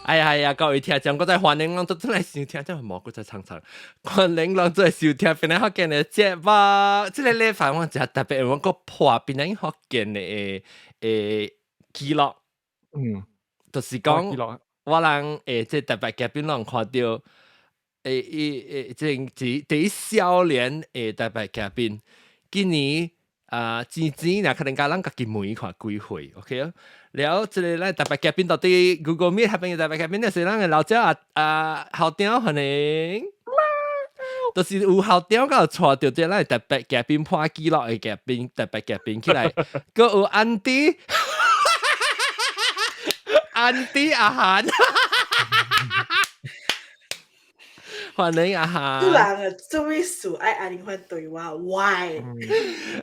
哎呀呀，各位聽眾，閣再歡迎攏總來收聽，這無閣再唱唱，歡迎攏做收聽檳榔福建的節目。這個禮拜我真特別，我閣破檳榔福建的紀錄，就是講我人這特別嘉賓攏看著，這第一少年的特別嘉賓，今年啊，錢錢若可能共咱家己問看幾歲，OK 啊？了，這個咱特別嘉賓到底 Google Meet 彼邊的特別嘉賓，就是咱的老趙啊啊校長歡迎，就是有校長佮帶著這咱特別嘉賓破紀錄的嘉賓，特別嘉賓起來，閣有 Auntie Auntie 阿韓。歡迎阿韓。主人啊，做咩事愛按呢款對我？Why？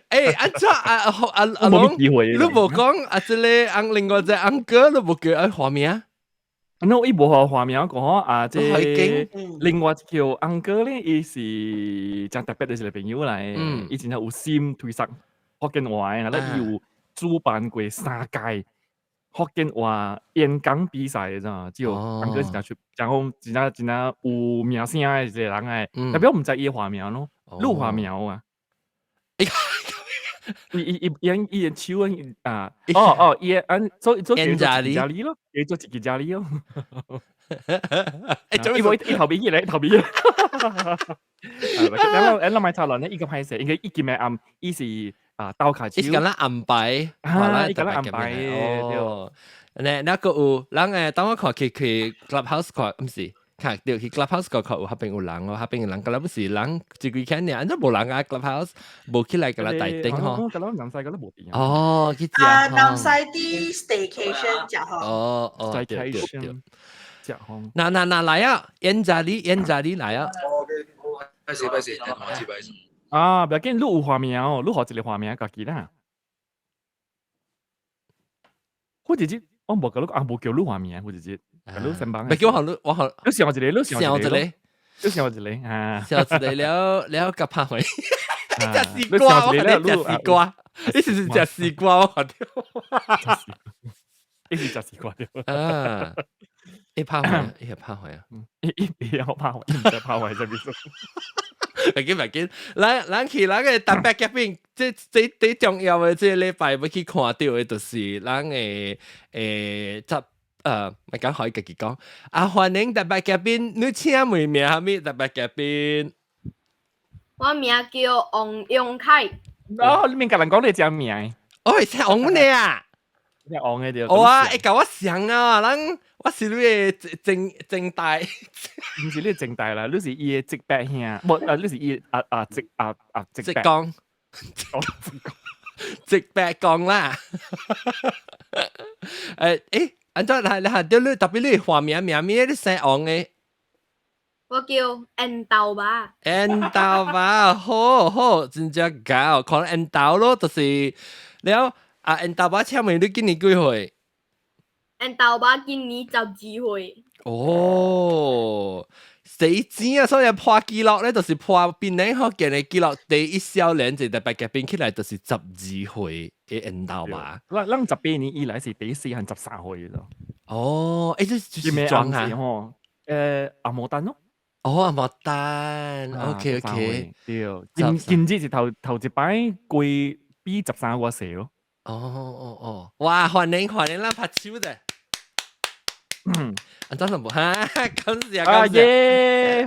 欸，按怎啊阿阿龍，你無講啊？這個翁另外一個 uncle，你無叫伊化名？喏，伊無予化名講啊，這另外一叫 uncle 咧，伊是誠特別的一個朋友來，伊真正有心推捒福建話的，咧伊有主辦過三屆福建話演講比賽的，知影？這個 uncle 是誠出，誠講真正真正有名聲的一個人來，特別我毋知伊的化名咯，你有化名啊？伊伊伊伊伊的手啊，哦哦，伊的按做做叫做一個家裡咯，叫做一個家裡咯。欸，伊無伊頭尾起來，頭尾。啊，咱咱咱莫插亂咧，伊個歹勢，因為伊今日暗伊是啊鬥跤手，伊是敢若安排，啊，伊敢若安排哦。那個有人當我看去 Clubhouse 看，毋是。看著去 Clubhouse 個看有彼邊有人哦，彼邊有人，敢若不是人一幾間爾，按怎無人啊？Clubhouse 無起來共咱台頂吼。敢若南西敢若無佇。哦，去食。啊，南西佇 staycation 食吼。哦哦，對對對。食吼。那那那來啊，演在你演在你來啊。歹勢歹勢，歹勢歹勢。啊，不要緊，你有畫面哦，你予一個畫面家己啦。或者是我無共你講，無叫你畫面，或者是。你先幫。袂叫我予你，我予你想一個，你想一個，你想一個啊，想一個了了，佮拍回。食西瓜，我看你食西瓜，你是食西瓜，我看著。伊是食西瓜對。啊，伊拍回，伊會拍回啊。伊伊袂曉拍回，伊毋知拍回啥物事。袂緊袂緊，咱咱去咱个特別嘉賓，這這最重要的這個禮拜欲去看著的，就是咱的十。咪講可以家己講。啊，歡迎特別嘉賓，你請問名啥物？特別嘉賓，我名叫王永凱。哦，你免共人講你真名。哦，姓王的啊？姓王的對。哦啊，會共我像啊，咱我是你的正正大。毋是你的正大啦，你是伊的直伯兄，無啊，你是伊啊啊直啊啊直伯公。直伯公啦。欸。按怎來來對你特別你化名名咩？你姓王的？我叫緣豆肉。緣豆肉，好好，真正𠢕，看緣豆咯，就是了啊，緣豆肉，請問你今年幾歲？緣豆肉今年12歲。哦，死錢啊！所以破紀錄咧，就是破檳榔福建的紀錄，第一少年就特別嘉賓起來，就是12歲的緣豆肉。咱咱18年以來是第四漢13歲咯。哦，欸，這是裝啊？吼，阿摩丹咯。哦，阿摩丹，OK OK，對，今今日是頭頭一擺過比13我細咯。哦哦哦，哇，歡迎歡迎，咱拍手的。嗯，啊，真係無哈，感謝感謝。耶！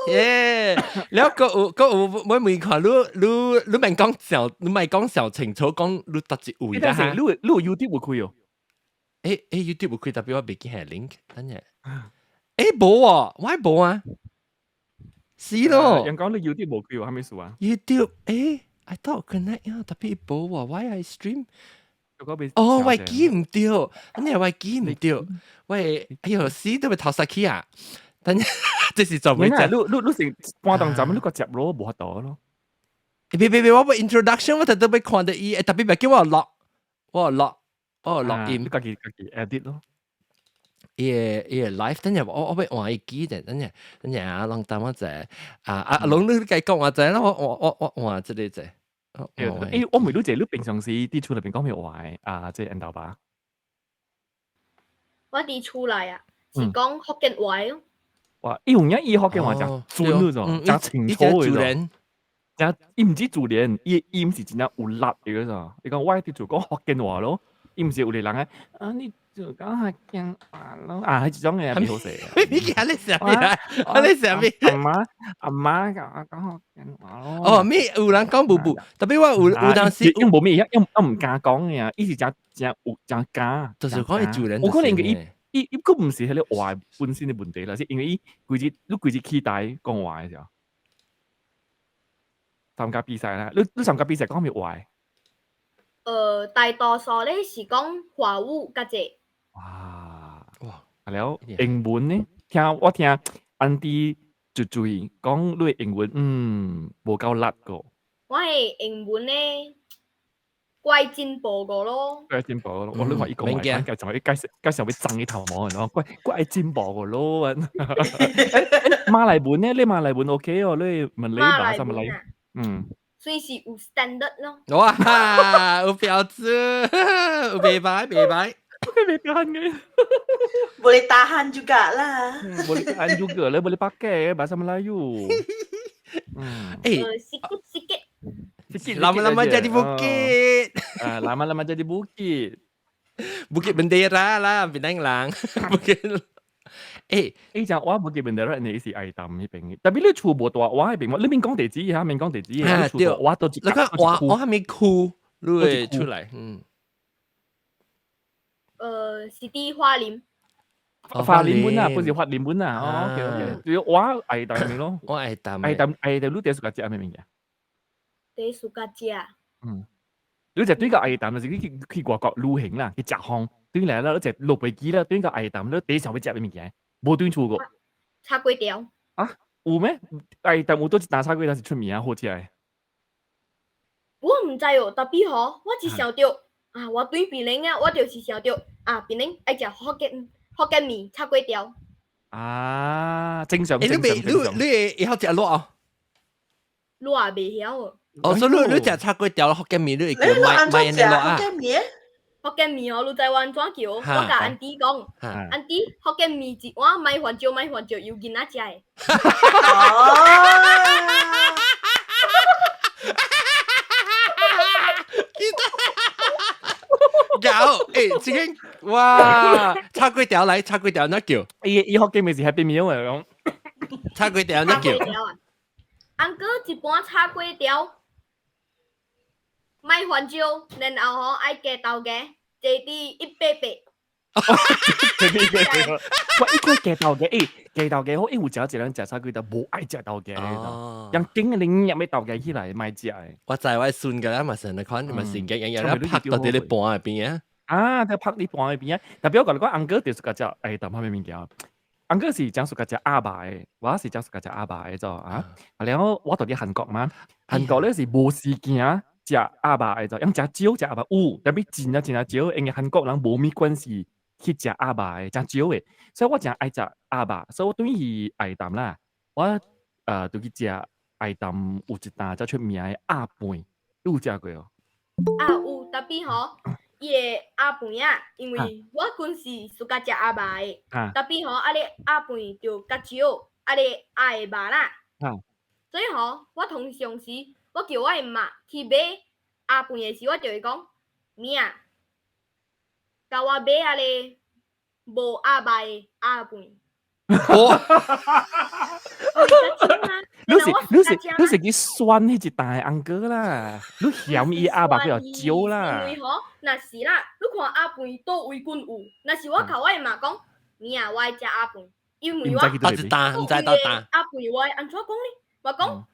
耶！了閣有閣有，我問看你你你免講小，你莫講小清楚，講你佗一位啦哈。你你有 YouTube 有開哦？欸欸，YouTube 有開，特別我袂記下 link，等下。欸，無哦，我無啊。是咯。人講你 YouTube 無開，啥物事啊？YouTube，欸，I thought connect 啊，特別無啊，Why I stream？哦，我記毋對，你係我記毋對，我哎喲死都欲頭殺去啊！等下，這是做咩啫？你你你是半當站，你閣接咯，無法度咯。別別別，我欲 introduction，我特特欲看著伊，特別別叫我錄，我錄，我錄音，家己家己 edit 咯。伊个伊个 live，等下我我欲換伊記者，等下等下啊，攏等我者啊啊，攏你家講我者，我我我我換這個者。欸，我問你者，你平常時佇厝內面講咩話啊？這緣豆肉。我佇厝內啊，是講福建話咯。哇！伊有影伊福建話誠準嗰種，誠清楚嗰種。誠伊毋止自然，伊音是真正有力的嗰種。伊講我佇厝講福建話咯，伊毋是有個人啊，啊你就講福建話咯，啊，彼種的袂好勢。你你啥物啊？你啥物？阿媽阿媽共我講福建話咯。哦，咩有人講無無，特別我有當時，因無咩，因毋敢講的，伊是誠誠有誠敢。就是講伊自然。有可能伊伊閣毋是彼个話本身的問題啦，是因為伊規日你規日起台講話的時候，參加比賽啦，你參加比賽講啥物話？大多數咧是講華語較濟。哇哇！啊了，英文呢？聽我聽安迪就注意講你的英文，無夠力個。我的英文咧，怪進步過咯。怪進步咯，我你話伊講話，介紹伊介紹介紹欲髒伊頭毛，然後怪怪進步過咯。馬來文呢？你馬來文 OK 哦？你問你馬什麼來？算是有 standard 咯。哇！有標準，有袂䆀袂䆀。 Okay, tahan ke? Boleh tahan jugalah. Boleh tahan juga lah, boleh pakai bahasa Melayu. Eh, sikit-sikit. Sikit lama-lama jadi bukit. Ah, lama-lama jadi bukit. Bukit bendera lah, Penang lang. Bukit. Eh, 欸，講我 Bukit Bendera 你是愛淡彼邊，特別你厝無大我彼邊，你免講地址嚇，免講地址。啊，對，我都你看我我還沒區，你會出來，嗯。是佇花蓮。花蓮本啊，不是花蓮本啊。哦，OK OK，就我愛淡咯。我愛淡。愛淡愛淡，你第 suka 食啥物物件？第 suka 食。你食對個愛淡，就是你去外國旅行啦，去食風，對來啦，你食落飛機啦，對個愛淡，你第一想欲食啥物件？無轉厝過。炒粿條。啊？有咩？愛淡有佗一呾炒粿條是出名好食的？我毋知哦，特別吼，我只想著啊，我對檳城啊，我就是想著啊，檳城愛食福建麵炒粿條。啊，正常。欸，你袂你你會曉食滷啊？滷也袂曉哦。哦，所以你你食炒粿條福建麵，你會叫賣賣呢滷啊？福建麵？福建麵哦，你知我按怎叫？我共 auntie 講，auntie 福建麵一碗，莫番椒，莫番椒，由囡仔食的。哦。有，欸，這個哇，炒粿條來，炒粿條哪叫？伊伊福建麵是 Happy Meal 的講。炒粿條哪叫？ Uncle 一盤炒粿條，莫番椒，然後吼愛加豆芽，坐佇188。我一個加豆芽，欸，加豆芽好，因為有一個人食炒粿條無愛食豆芽，人頂你入咩豆芽起來，莫食的。我知我孫個嘛是按呢款，嘛是日日日拍到佇咧盤內邊啊。啊，在拍佇盤內邊啊。特別我共你講，uncle 就是佮食愛淡啥物物件。uncle 是誠 suka 食鴨肉的，我是誠 suka 食鴨肉的做啊。然後我住佇韓國嘛，韓國咧是無時間食鴨肉的做，因誠少食鴨肉有，特別真正真正少，因為韓國人無物關係去食鴨肉的，誠少的，所以我誠愛食鴨肉，所以我轉去愛淡啦，我就去食愛淡有一呾才出名的鴨飯，你有食過哦？啊有，特別吼，伊的鴨飯啊，因為我本是 suka 食鴨肉的，特別吼，啊咧鴨飯就較少，啊咧鴨的肉啦，所以吼，我通常時我叫我的媽去買鴨飯的時，我就會講，媽啊，共我買啊咧無鴨肉的鴨飯。哇！你是你是你是去選彼一呾的 uncle 啦，你嫌伊鴨肉比較少啦。因為吼，若是啦，你看鴨飯佗位均有，若是我共我的媽講，媽啊，我愛食鴨飯，因為我一呾，毋知佗呾。鴨飯我會按怎講呢？我講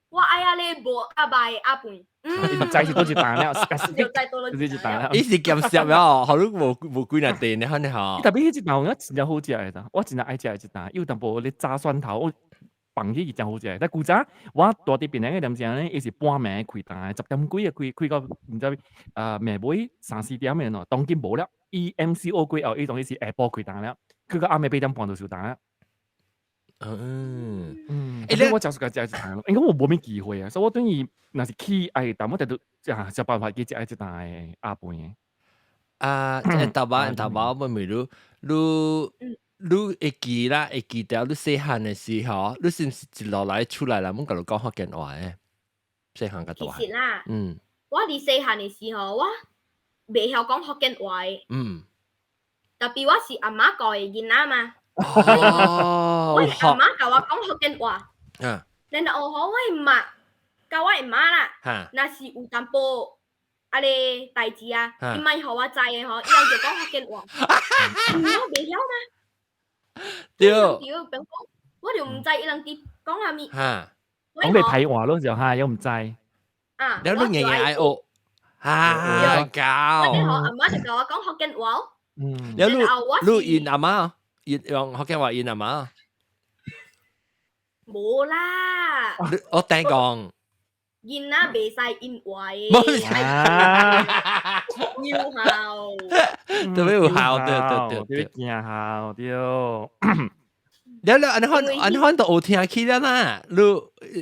我愛啊咧無鴨肉的鴨飯。伊毋知是佗一呾了，是一呾了。伊是鹹濕了，予你無幾若塊呢，按呢吼。特別彼一呾我真正好食的，我真正愛食的一呾，有淡薄咧炸蒜頭，我放起去誠好食。但古早我住佇檳城的點鐘咧，伊是半暝開呾，10點幾啊開，開到毋知啊暝尾三四點的喏，當今無了。伊 MCO 過後，伊當時是下晡開呾了，開到暗暝8點半就收呾了。欸，我誠 suka 食一呾，因為我無啥機會啊，所以我等於若是去愛淡，我直直食想辦法去食彼一呾的鴨飯。啊，頭毛頭毛，我問你，你你會記啦，會記得你細漢的時候，你是毋是一路來出來啦？阮共你講福建話的，細漢較大。其實啦，我佇細漢的時候，我袂曉講福建話的。特別我是阿媽教的囡仔嘛。我阿媽教我講福建話。然後吼，我的媽教我的媽啦，若是有淡薄啊個代誌啊，伊嘛會予我知的吼，伊人就講福建話。我袂曉嘛。對，變講，我就毋知伊人佇講啥物。講你睇話咯，就係又毋知。啊！了你硬硬愛學，啊教。我阿媽就教我講福建話。了你你𪜶阿媽，用福建話𪜶阿媽。無啦。我聽講。囡仔袂使𪜶話的。冇。有效。特別有效，對對對對。見效對。了了，按呢款按呢款都學聽起了啦。你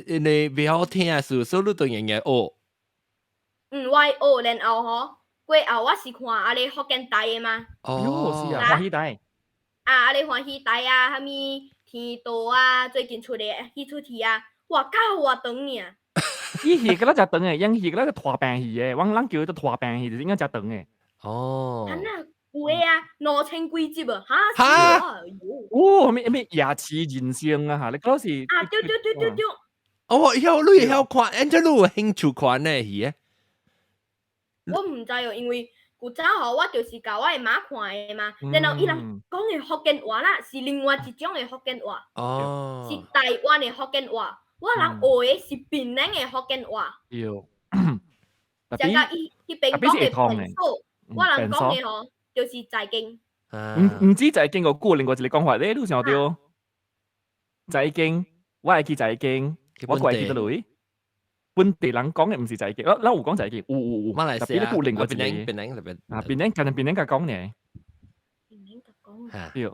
因為袂曉聽，所以你都硬硬學。嗯，我學，然後吼，過後我是看啊个福建台的嘛。哦，是啊，歡喜台。啊，啊个歡喜台啊，啥物天道啊，最近出的彼齣戲啊，哇，教我長爾。伊戲個咱誠長的，演戲個咱拖病戲的，阮人叫伊做拖病戲，就是應該誠長的。哦。啊那有的啊，2000幾集啊，哈哈。哦，啥物啥物夜市人生啊，哈，你嗰時。啊，對對對對對。哦，曉你會曉看，按怎你有興趣看呢戲？我毋知哦，因為古早吼，我就是共我的媽看的嘛，然後伊人講的福建話啦，是另外一種的福建話，是台灣的福建話。我人學的是檳城的福建話。對。像甲伊彼邊講的平素，我人講的吼，就是在經。毋毋止在經個過另外一個講法咧，你有想著？在經，我會去在經，我過會去佗落。本地人講的毋是在經，咱有講在經，有有有。馬來西亞，特別另外一個。檳城特別。啊，檳城敢若檳城共講呢。檳城共講。對。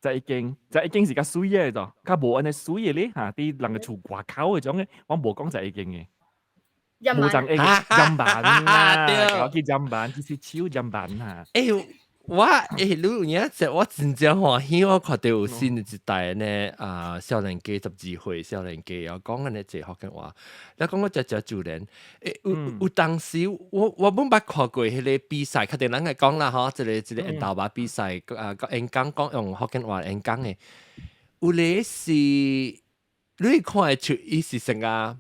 在經，在經是較媠的就，較無按呢媠的咧嚇，佇人的厝外口彼種的，我無講在經的。無種會砧板啊，我去砧板，只是手砧板啊。欸，我欸，你有影這我真正歡喜，我看著有新的一代呢啊，少年家12歲少年家，然後講按呢濟福建話，你講我誠誠自然。欸，有有當時我我本捌看過彼个比賽，較濟人會講啦吼，這个這个緣投吧比賽啊，演講講用福建話演講的，有个是你看會出伊是成個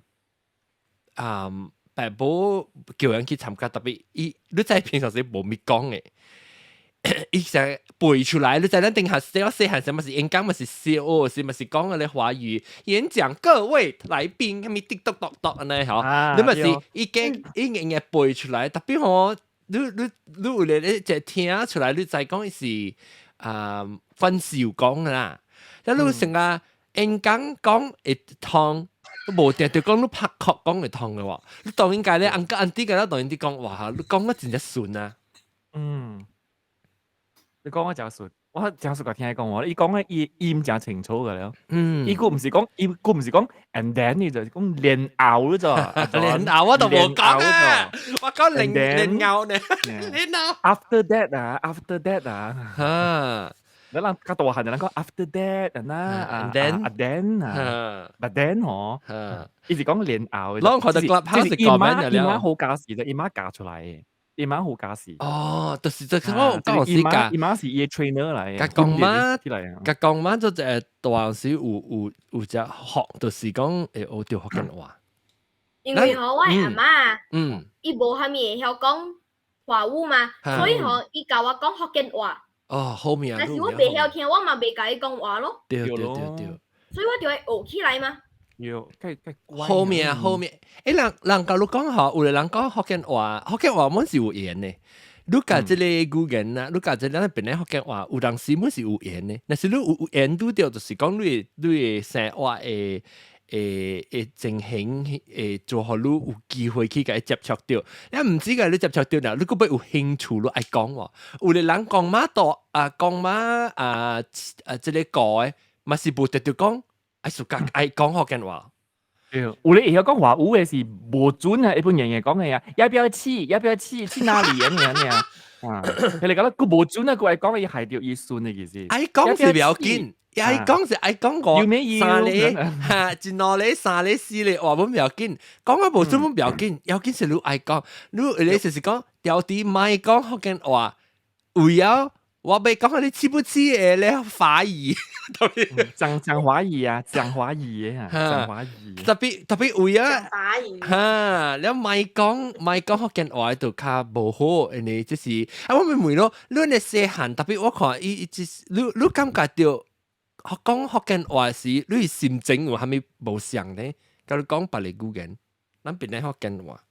啊，白無叫人去參加，特別伊你知平常時無咪講的。伊成背出來，你知咱頂下細細漢啥物是演講，嘛是笑，是嘛是講嗰個華語演講，各位來賓，啥物滴篤篤篤按呢吼，你嘛是已經已經硬背出來，特別吼，你你你有咧你一聽出來，你知講伊是啊，凡事有講啦，但你成個演講講會通。無定著講你拍殼講會通的喎，你當然解咧，uncle auntie 個當然佇講，哇，你講得真正順啊。嗯。你講我誠順，我誠順共聽伊講話，伊講的伊音誠清楚個了。伊閣毋是講，伊閣毋是講 and then，伊就是講然後咋。然後我都無講啊，我講然然後呢，然後。 After that 啊，after that 啊。哈。你人較大漢就人講 after that 啊， and then 啊 then 啊，but then 嗬，伊是講然後。攏看到 Clubhouse 伊媽伊媽好教時，伊媽教出來的。伊媽好教時。哦，就是這我講是教。伊媽是伊的 trainer 來的。共講嘛，共講嘛，就一大時有有有隻學，就是講會學著福建話。因為吼，我的阿媽，伊無啥物會曉講華語嘛，所以吼，伊教我講福建話。哦，好命。但是我袂曉聽，我嘛袂共伊講話咯。對對對對。所以我就會學起來嘛。要，好命好命。欸，人人共你講吼，有的人講福建話，福建話滿是有緣的。你共這個語言啊，你共這個咱邊的福建話，有當時滿是有緣的。若是你有有緣拄著，就是講你的你的生活會會會進行會做予你有機會去共伊接觸著。你毋止共你接觸著啦，你閣欲有興趣，你愛講喎。有的人講嘛大啊，講嘛啊啊，這個歌的，嘛是無直直講愛自家愛講福建話。對，有你會曉講華語的是無準啊，一般人人講的啊，要不要去？要不要去？去哪裡啊？你啊，啊，佢哋覺得佢無準啊，佢係講伊係著伊順的其實。愛講是袂要緊，愛講是愛講個三個，哈，一兩個、三個、四個，話本袂要緊，講啊無準本袂要緊，要緊是你愛講，你你就是講調啲莫講福建話，為了我欲講你知不知的咧華語？講講華語啊，講華語啊，講華語。特別特別為啊，華語。哈，你莫講莫講福建話就較無好，因為就是啊，我咪問咯，你咧細漢特別我看伊伊就是你你感覺著講福建話時，你心情有啥物無相咧？佮你講別个語言，咱變咧福建話。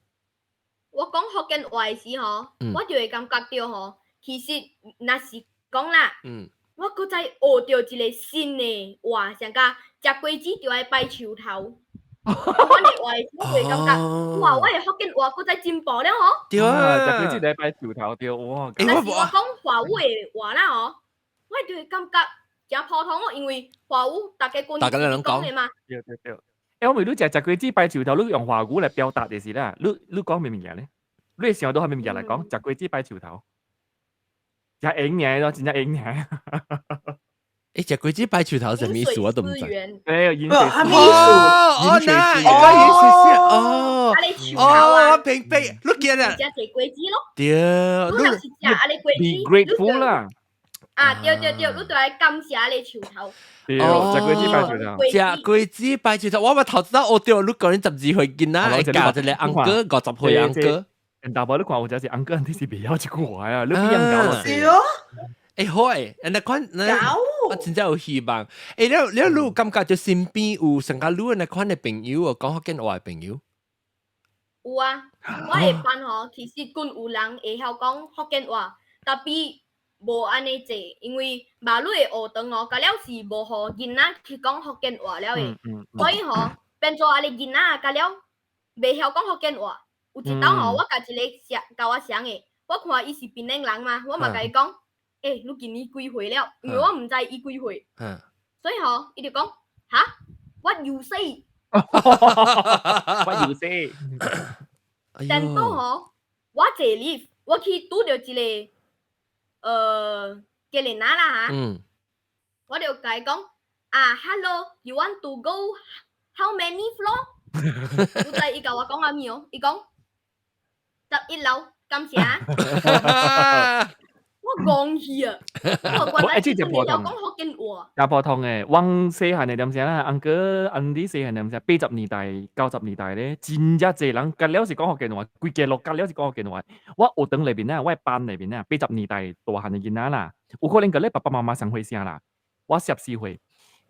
我講福建話時吼，我就會感覺著吼，其實若是講啦，我閣再學著一個新的話，像佮食果子就愛拜樹頭。我的話時，我會感覺，哇！我的福建話閣再進步了吼。對啊，食果子就愛拜樹頭對，哇！若是我講華語的話啦吼，我就會感覺誠普通哦，因為華語大家講大家攏講的嘛。對對對。欸，我問你食食果子拜樹頭，你用華語來表達就是啦，你你講啥物件咧？你會想到啥物件來講？食果子拜樹頭。真應爾咯，真正應爾。欸，食果子拜樹頭什麼意思？我都毋知。欸，飲水哦，哦，那個意思是哦，哦，我明白，你見啦。食果子咯。對，你若是食阿哩果子，Be grateful 啦。啊，對對對，你就愛感謝阿哩樹頭。對，食果子拜樹頭。食果子拜樹頭，我嘛頭知道學著，你講你12歲囡仔會教一個 uncle，50歲 uncle。大伯，你看有只是 uncle，你是袂曉這句話啊？你比人教是哦。欸好欸，那款我真正有希望。欸，了了，你有感覺就身邊有上較你那款的朋友哦，講福建話的朋友？有啊，我的班吼，其實阮有人會曉講福建話，tapi 無按呢濟，因為馬路的學堂哦，甲了是無予囡仔去講福建話了的，所以吼變做按呢囡仔甲了袂曉講福建話。有一擺吼，我共一個相佮我相的，我看伊是檳城人嘛，我嘛共伊講，欸，你今年幾歲了？因為我毋知伊幾歲，所以吼，伊就講，哈，What you say？ What you say？但到吼，我坐 lift，我去拄著一個吉連仔啦哈，我就共伊講，啊，Hello，you want to go how many floor？你知伊共我講啥物哦？伊講11樓，感謝。我戇去啊！我原來這會曉講福建話。誠普通的，阮細漢的點聲啦，uncle auntie 細漢點聲，80年代、90年代咧，真正濟人甲了是講福建話，規家路甲了是講福建話。我學堂內面啊，我班內面啊，八十年代大漢的囡仔啦，有可能佮咧爸爸媽媽上歲聲啦。我14歲，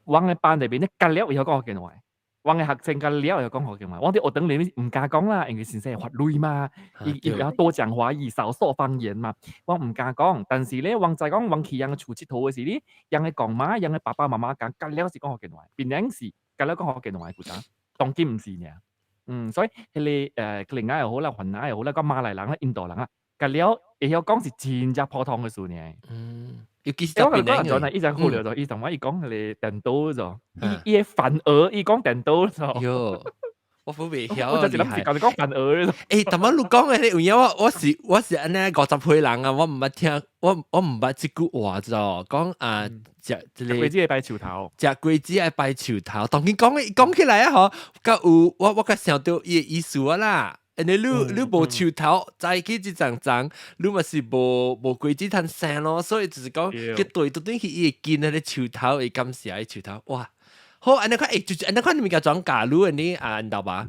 阮的班內面咧，甲了會曉講福建話。阮的學生甲了會曉講福建話。我佇學堂內面毋敢講啦，因為先生會罰鐳嘛，伊伊較多講華語，少說方言嘛。我毋敢講，但是咧，阮知講，阮去𪜶厝𨑨迌的時咧，𪜶的公媽、𪜶的爸爸媽媽講，甲了是講福建話，檳城是甲了講福建話，古早，當今毋是爾。嗯，所以彼個吉連仔又好啦，雲南又好啦，佮馬來人啦、印度人啊，甲了會曉講是真正普通的事爾。嗯，尤其是我共你講陣，伊才忽略咗，伊同我伊講彼個顛倒咗，伊伊會反訛，伊講顛倒咗。喲，我都袂曉。我就一諗是共你講反訛。欸，但係你講的咧，有影我我是我是按呢50歲人啊，我毋捌聽，我我毋捌這句話咋，講啊，食這個果子愛拜樹頭，食果子愛拜樹頭，當佢講講起來啊，吼，較有我我較想著伊的意思啊啦。因為你你無樹頭，早起一層層，你嘛是無無果子通生咯，所以就是講，佢對到底去伊會見彼個樹頭，會感謝彼樹頭，哇！好，按呢款欸，就是按呢款物件怎教你按呢啊，你知吧？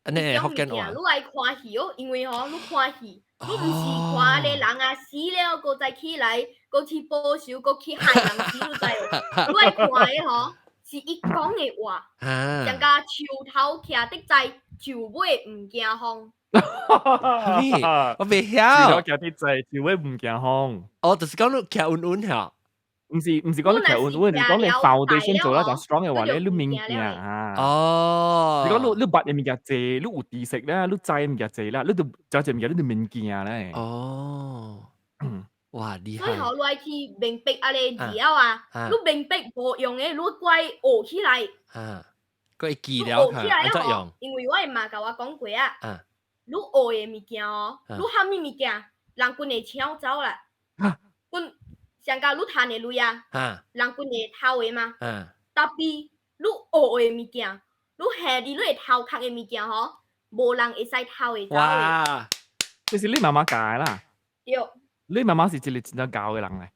按呢福建話。你愛看戲哦，因為吼，你看戲，你毋是看彼個人啊死了，閣再起來，閣去報仇，閣去害人死，你知無？你愛看的吼，是伊講的話，像佮樹頭徛得在，樹尾毋驚風。我袂曉。樹頭徛得在，樹尾毋驚風。哦，就是講你徛穩穩嚇。毋是毋是講你徛穩穩，是講你 foundation 做得誠 strong 的話咧，你免驚啊。哦。是講你你捌的物件濟，你有知識啦，你知的物件濟啦，你就誠濟物件你就免驚咧。哦。哇，厲害！所以吼，你愛去明白按呢字啊，你明白無用的，你閣愛學起來。啊，佢會記了嚇，按怎用？因為我的媽共我講過啊，你學的物件哦，你啥物物件，人均會搶走啦。阮上甲你趁的鐳啊，人均會偷的嘛。但是你學的物件，你下佇你的頭殼的物件吼，無人會使偷會走的。哇！這是你媽媽教的啦。對。你媽媽是一個真正教的人來。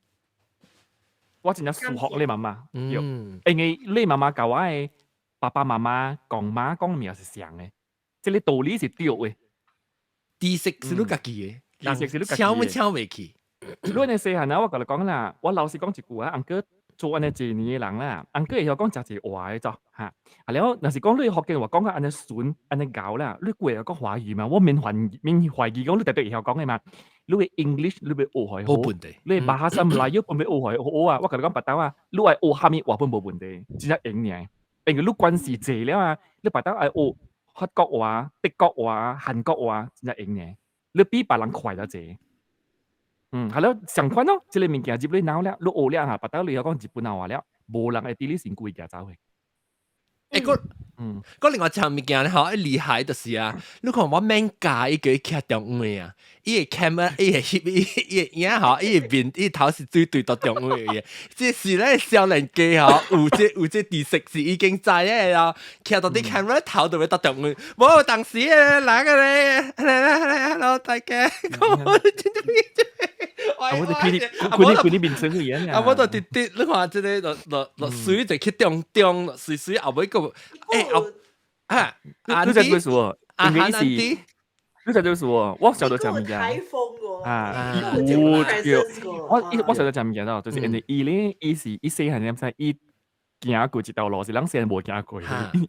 我真正數學你媽媽。因為你媽媽教我的爸爸媽媽講媽講名是像的，這個道理是對的。知識是你家己的，知識是你家己的，搶都搶袂去。你按呢細漢啊，我共你講啦，我老實講一句啊，翁哥做按呢濟年的人啦，翁哥會曉講誠濟話的做哈。啊了，若是講你福建話講甲按呢順，按呢𠢕啦，你會曉講華語嘛？我免懷疑講你絕對會曉講的嘛。你的 English 你欲學予好，無問題。你的 Bahasa Melayu 本欲學予好啊。我共你講別當啊，你愛學啥物話本無問題，真正閒爾。因為你關係濟了啊，你別當愛學法國話、德國話、韓國話，真正閒爾。你比別人快了濟。係咯，相款咯，這個物件入你腦了，你學了哈，別當你曉講日本話了，無人會佇你身軀行走的。欸，個另外一項物件咧，吼，厲害就是啊，你看我免教伊叫伊徛中央啊，伊的 camera，伊會翕伊的影吼，伊的面，伊頭是對對到中央的。這是咧少年家吼，有這知識是已經知的咯，徛到啲 camera 頭就會到中央。無當時的人個咧，來來來，hello 大家，我真正我就規你規你規你面生去啊！啊，我就直直你看這個落落落水就去中中，水水後尾個欸後啊，你在做什啊，因為是，你在做什我曉得講物件。颱風喎。啊，有對，我曉得講物件咯，就是因為伊咧，伊是伊細漢點知，伊行過一條路是人細漢無行過，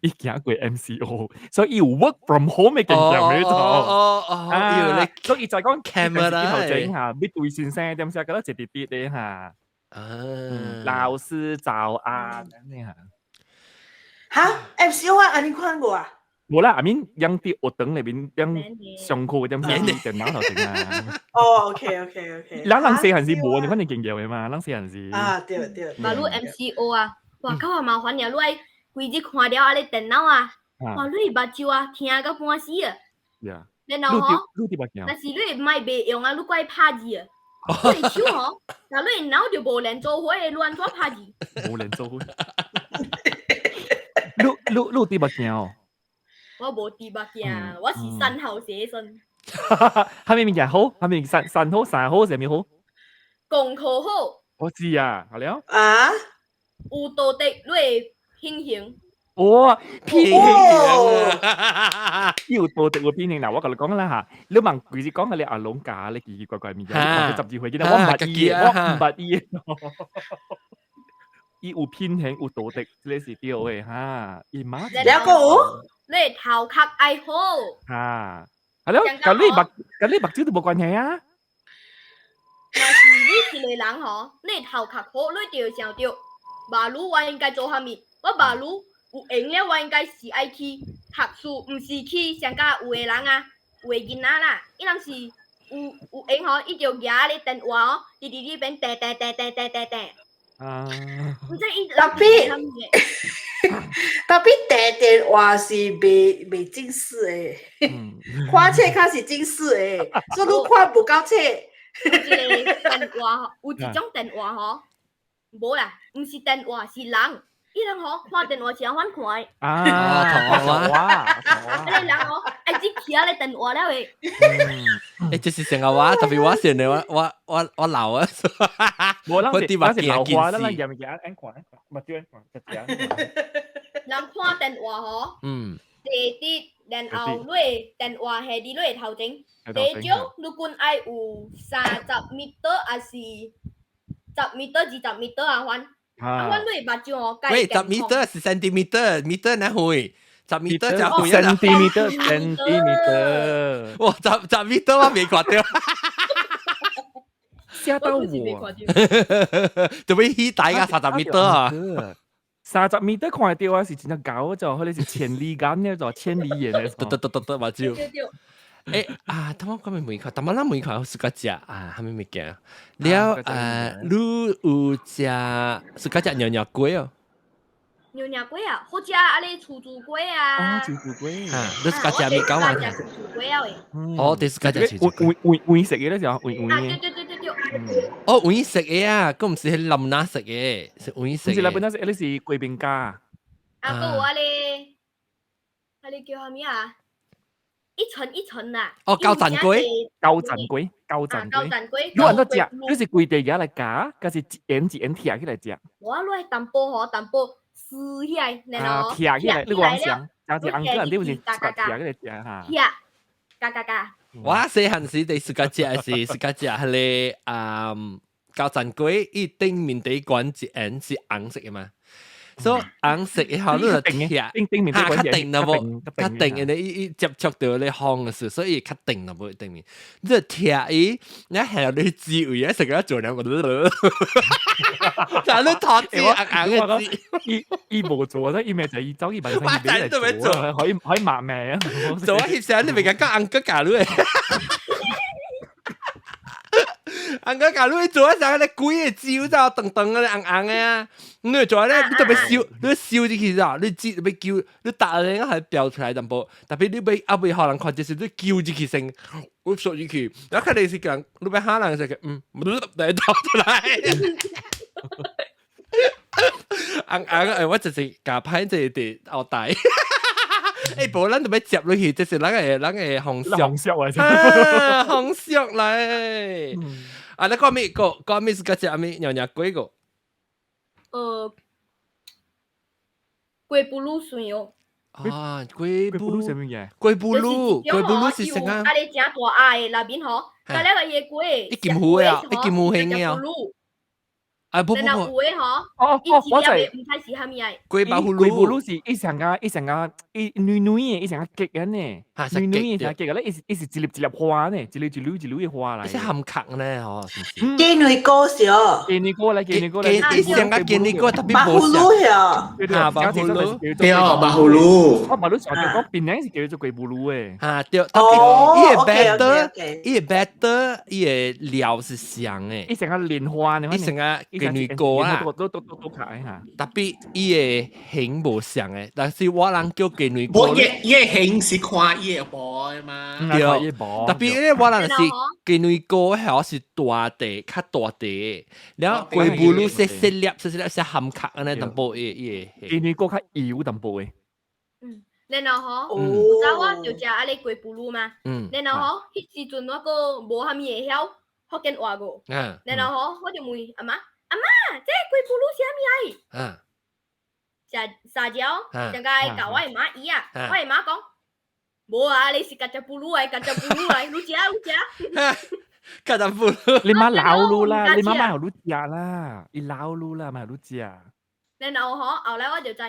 伊行過 MCO，所以伊有 work from home 的經驗咧。哦哦哦，所以就講 camera 頭前哈，要對先生點寫，覺得一直直的哈。啊，老師早安，呢哈。哈，MCO 啊，按呢看過啊？無啦，I mean，樣佇學堂內面樣上課點寫電腦頭前啊。哦，OK。咱人細漢時無呢款的經驗的嘛，咱細漢時。啊，對對。嘛，你 MCO 啊，哇，較麻煩爾，你愛規日看了按呢電腦啊，哇，你目睭啊疼到半死啊。然後吼，若是你莫袂用啊，你閣愛拍字啊，你的手吼，若你的腦就無連做伙的，你按怎拍字？無連做伙。你有戴目鏡哦？我無戴目鏡，我是三好學生。啥物物件好？啥物三好三好啥物好？功課好。我知啊，好了。啊？有道德，你會品行。哇，品行啊！有道德有品行，嗱，我共你講啦嚇，你問佢是講你阿龍教你奇奇怪怪物件，你看佢12歲囡仔，我毋捌伊的，我毋捌伊的。伊有品行，有道德，這個是對的哈。伊媽。兩個有？你頭殼愛好。哈，係咯，佮你目睭都無關係啊。若是你一個人吼，你頭殼好，你就會想著，馬路我應該做啥物？我馬路有閒了，我應該是愛去讀書，毋是去上甲有的人啊，有的囡仔啦，伊人是有閒吼，伊就舉咧電話哦，直直咧邊掟掟掟掟掟掟掟。啊！毋知伊 但是掟電話是袂近視的，看冊較是近視的，所以你看無夠冊。有一個電話，有一種電話吼，無啦，毋是電話，是人。伊人吼看電話是按款看的。啊，同我，彼個人吼愛直徛咧電話了的。欸，這是成個我，特別我先的，我老啊。無，咱是老花，咱驗物件按看，目睭按看，直直。人看電話吼，第一，然後你的電話係佇你的頭前。第二種，你均愛有30 meter，抑是10 meter、20 meter 啊款。啊，阮你目睭哦，喂，十 meter 是 centimeter，meter 哪會？十 meter 就遠啦。 centimeter，centimeter。哇，十 meter 我未看著。嚇到我。做咩起大個30 meter 啊？30 meter 看得著啊，是真正高就，可能是千里眼呢，就千里眼的。得得得得得，目睭。欸啊，頭先講咩物件？頭先咱物件有喜歡食啊，啥物物件？了啊，你有食喜歡食娘娘粿哦？娘娘粿啊，好食啊！你厝煮粿啊。哦，厝煮粿。啊，你是食物搞啊？食厝煮粿啊喂。哦，你是食厝煮粿。黃黃色的咧就黃黃啊，對對對對對。哦，黃色的啊，閣毋是彼林那色的，是黃色。毋是林那色，彼是雞餅家。啊，閣有啊咧，啊咧叫啥物啊？一層一層啦。哦，高讚粿，高讚粿，高讚粿。高讚粿。你按怎食？你是規塊仔來咬，還是一緣一緣拆起來食？我落淡薄吼，淡薄撕起來，然後拆起來，你講啥？像是紅個人，你有是拆起來食哈？拆，咬咬咬。我細漢時第自家食是自家食彼个啊高讚粿，伊頂面底管一緣是紅色的嘛。所以紅色的吼，你就拆，頂面較定啦無，較定的，伊伊接觸著咧風的時，所以較定啦無頂面。你就拆伊，你下你滋味啊，食個做兩個，就你脫脂紅紅的籽。伊伊無做，伊咪就伊走去賣生意嚟做，可以可以賣命啊！做啊，翕相你咪講紅哥教你。紅哥教你做啊，啥個鬼的招就長長的紅紅的啊！你做咧，你特別燒，你燒進去咋？你知欲叫，你打咧係飆出來淡薄，特別你欲啊欲予人看，就是你叫進去先，我縮進去，然後肯定是講，你欲嚇人就嗯，來倒出來。紅紅誒，我就是共歹這佇後台。欸，無咱就欲接落去，這是咱的風俗。風俗啊！風俗來。啊，你講咩個？講咩是個食咩？娘娘粿個？龜布魯算哦。啊，龜布魯啥物嘢？龜布魯，龜布魯是啥啊？啊，你誠大鸭的內面吼，佮了個伊粿。一金魚啊，一金魚形的啊。啊不不不，有的吼，哦哦，我知，毋知是啥物來。龜包葫蘆，龜布魯是伊上個伊上個伊軟軟的，伊上個結的呢，軟軟的上結個咧，伊是伊是一粒一粒花呢，一粒一粒一粒的花來。是含殼呢，吼，是毋是？雞卵糕是哦，雞卵糕來，雞卵糕來，伊上個雞卵糕特別無像。啊，白葫蘆，對，白葫蘆。我白葫蘆上講檳城是叫做龜布魯的。啊對，哦，伊的 batter，伊的 batter，伊的料是像的。伊上個蓮花呢，伊上個雞卵糕啊，都都都都卡嚇。特別伊的形無像的，但是我人叫雞卵糕。無，伊伊的形是看伊的薄的嘛。對，特別咧，我人是雞卵糕，係是大塊，較大塊，然後龜布魯細細粒，細細粒，細含殼按呢淡薄伊伊的。雞卵糕較油淡薄的。嗯，然後吼，古早我就食按呢龜布魯嘛。然後吼，彼時陣我閣無啥物會曉福建話個。然後吼，我就問阿嬤：阿嬤，這龜布魯是啥物來？食撒嬌，上個教我的媽伊啊，我的媽講：無啊，你是咖喱布魯來，咖喱布魯來，你食你食。咖喱布魯，你媽老你啦，你媽媽予你食啦，伊老你啦，嘛予你食。然後吼，後來我就知，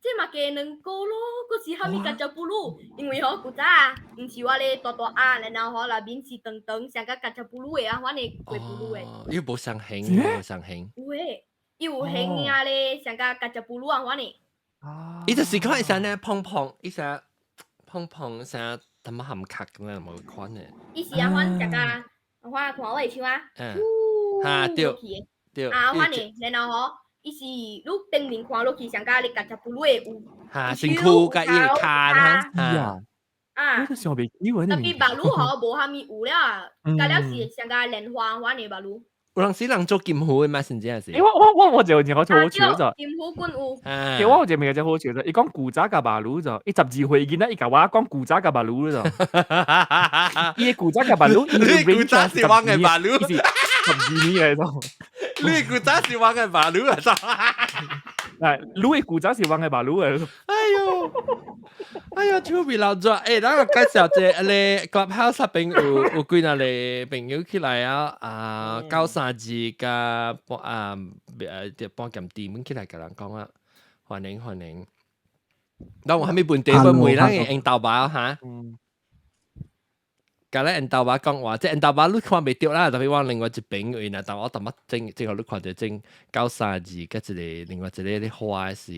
這嘛雞卵糕咯，閣是啥物咖喱布魯？因為吼古早啊，毋是我咧大大鴨，然後吼內面是長長，像個咖喱布魯的啊，款的龜布魯的。伊無相形，無相形。有誒，伊有形啊咧，像個咖喱布魯啊款的。伊就是看伊啥呢，胖胖，伊啥胖胖啥，淡薄含殼咁樣無款的。伊是啊款食甲，我看我會唱啊。哈對對。啊款的，然後吼。伊是你頂面看落去，像佮你咖喱布魯的有哈身軀佮伊的跤哈啊，我想袂起特別目魯吼無啥物有了啊，佮了是像佮蓮花款的目魯。有陣時人做金魚的嘛，甚至是。欸，我我我我就有一個好笑就。金魚滾有。欸，我有一個物件好笑就，伊講古早佮目魯就，伊12歲囡仔，伊共我講古早佮目魯就。伊的古早佮目魯，你古早是我的目魯，伊是12年來就。你古早是我的目魯啊！嗱，你的古早是我的目魯啊！哎喲，哎喲，手鼻流涎。欸，咱個介紹者，你 Clubhouse 邊有有幾若個朋友起來啊？啊，932佮半啊，半鹹甜起來共人講啊，歡迎歡迎。咱有啥物問題欲問咱的緣投爸哈？共咱緣投爸講話，這緣投爸你看袂著啦，特別我另外一邊位若，但我淡薄整，最後你看著整932佮一個另外一個咧花是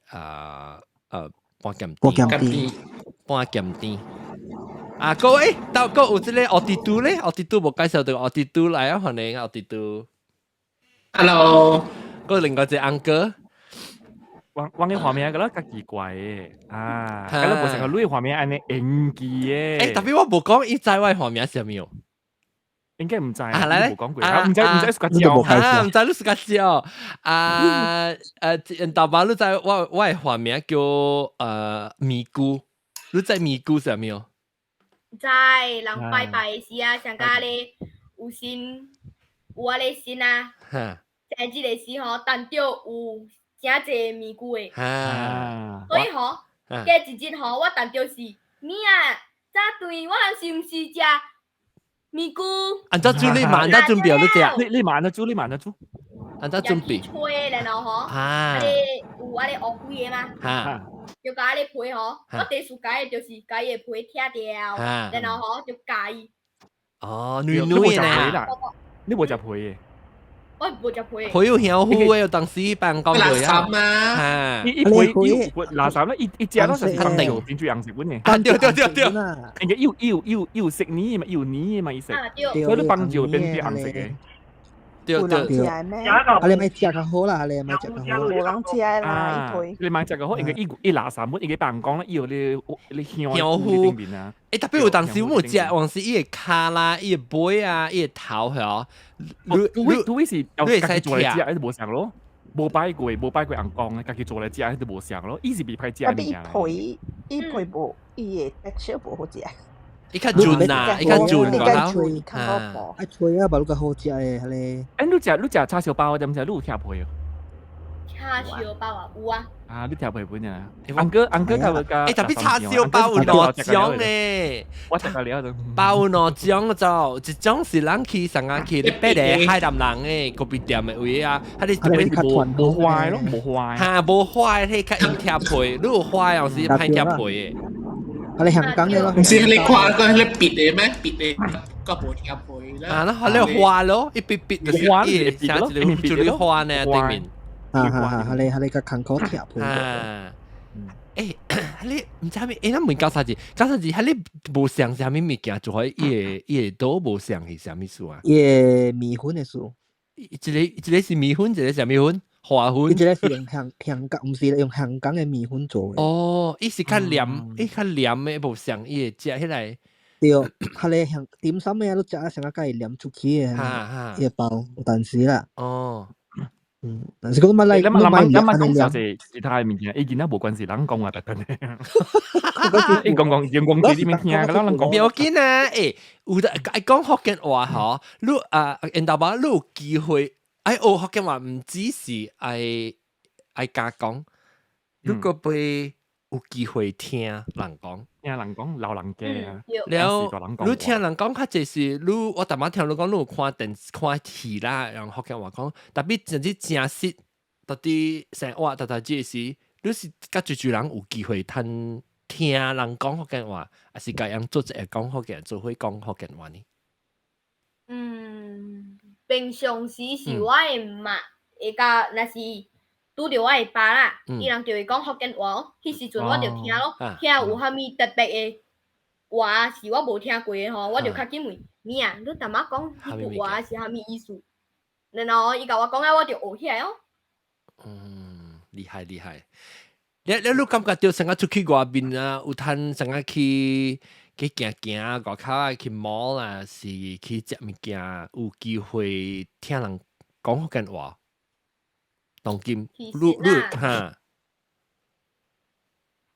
啊半鹹半鹹甜，半鹹甜。啊，各位，到閣有這個奧迪都咧，奧迪都無介紹著奧迪都來啊，歡迎奧迪都。 Hello，閣另外一個 uncle。我嘅畫面覺得較奇怪嘅，啊，覺得無成個你畫面按呢應記嘅。欸，特別我無講伊知我畫面是啥物哦。應該毋知啊，來無講過，毋知毋知是個椒，啊，毋知你是個椒，啊，大伯你知我的畫面叫咪咕，你知咪咕是啥物哦？知，人拜拜的時啊，上加咧有神，有啊咧神啊，在這個時吼，但著有誠濟咪咕的，所以吼，過一日吼，我但著是咪啊，早頓我人是毋是食咪咕？按怎煮你慢得準備你食，你慢得煮，你慢得煮，按怎準備？吹然後吼，啊，有啊咧烏龜的嗎？就共仔咧皮吼，我第四解的就是共伊的皮拆掉，然後吼就共伊。哦，軟軟的。你無食皮的？我無食皮。皮有香糊的，有當時辦公會啊。垃圾啊！伊伊皮伊垃圾啦，伊伊食攏是放定變做紅色本的。啊對對對對。應該有有有有色泥嘛，有泥嘛，伊色。所以你放就變變紅色的。對對對，啊你咪食較好啦，你咪食較好。無人食啦，伊皮。你咪食較好，因為伊伊垃圾本，伊個辦公咧，伊有你你香糊啊。欸，特別有當時我有食，往時伊的跤啦，伊的尾啊，伊的頭嗬。你你你是要家己做來食，還是無相咯？無擺過，無擺過尪公，家己做來食，還是無相咯？伊是袂歹食物件。伊皮，伊皮無，伊的 texture 無好食。伊較潤啦，伊較潤個頭，啊脆啊，無你較好食的，彼個。欸，你食叉燒包，踮遮你有拆皮哦？叉燒包啊，有啊。啊，你拆皮本啊？尪哥，尪哥較無加。欸，特別叉燒包有兩種呢。我食過了就。包有兩種就，一種是人去上下去爬個海南人的咖啡店的位啊，彼個特別無無壞咯，無壞。哈，無壞，彼較用拆皮，你有壞又是歹拆皮的。啊！你香港的咯，毋是你看個彼個別的咩？別的個無拆皮啦。啊，那彼個花咯，一筆筆就是伊，寫一個就你花呢頂面。啊哈哈！彼個彼個較艱苦拆皮。啊，欸，彼毋知啥物，欸，咱問九三字，九三字，彼個無相啥物物件，做伙伊個伊個都無相是啥物事啊？伊個麵粉的事。一個一個是麵粉，一個是啥物粉？花粉。伊這個是用香港，毋是用香港的麵粉做的。哦，伊是較黏，伊較黏的，無像伊會食起來。對，彼個香點心的，你食啊，上較會黏出去的，伊個包有當時啦。哦，嗯，但是講乜來，你乜你乜講小其他的物件，伊囡仔無關係，人講話特登的。伊講講用講嘴裡面聽，人講。不要緊啊，欸，有得愛講福建話吼，你啊，𪜶兜某你有機會。愛學福建話，毋只是愛愛加講，如果被有機會聽人講，聽人講老人家啊，了你聽人講較濟是，你我逐擺聽你講，你有看電視看戲啦，用福建話講，特別甚至誠實，到底生活逐逐這時，你是較濟濟人有機會通聽人講福建話，抑是共人做一個講福建，做伙講福建話呢？嗯。平常時是我的媽會共，若是拄著我的爸啦，伊人就會講福建話哦。彼時陣我就聽咯，聽有啥物特別的話是我無聽過的吼，我就較緊問，咪啊，你淡仔講彼句話是啥物意思？然後伊共我講了，我就學起來哦。嗯，厲害厲害。你感覺著成日出去外面啊，有通成日去。去行行外口啊，去 mall 啊，是去食物件，有機會聽人講福建話。當今，你你哈？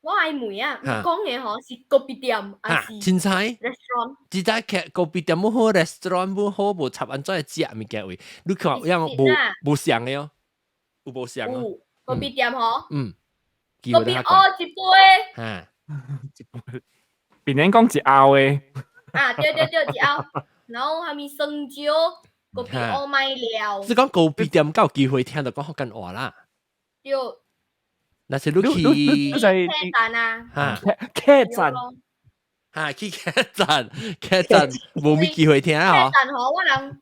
我愛問啊，講的吼是咖啡店抑是凊彩 restaurant？只在劇咖啡店無好，restaurant 無好，無插按怎食物件位，你看有樣無無相的哦，有無相哦？有咖啡店吼？嗯，咖啡哦一杯。哈，一杯。別人講一甌的，啊對對對，一甌，然後啥物酸椒，咖啡烏麥料。是講咖啡店較有機會聽著講福建話啦。對。若是你去客棧啊，哈，客棧，哈去客棧，客棧無咩機會聽啊。客棧吼，我人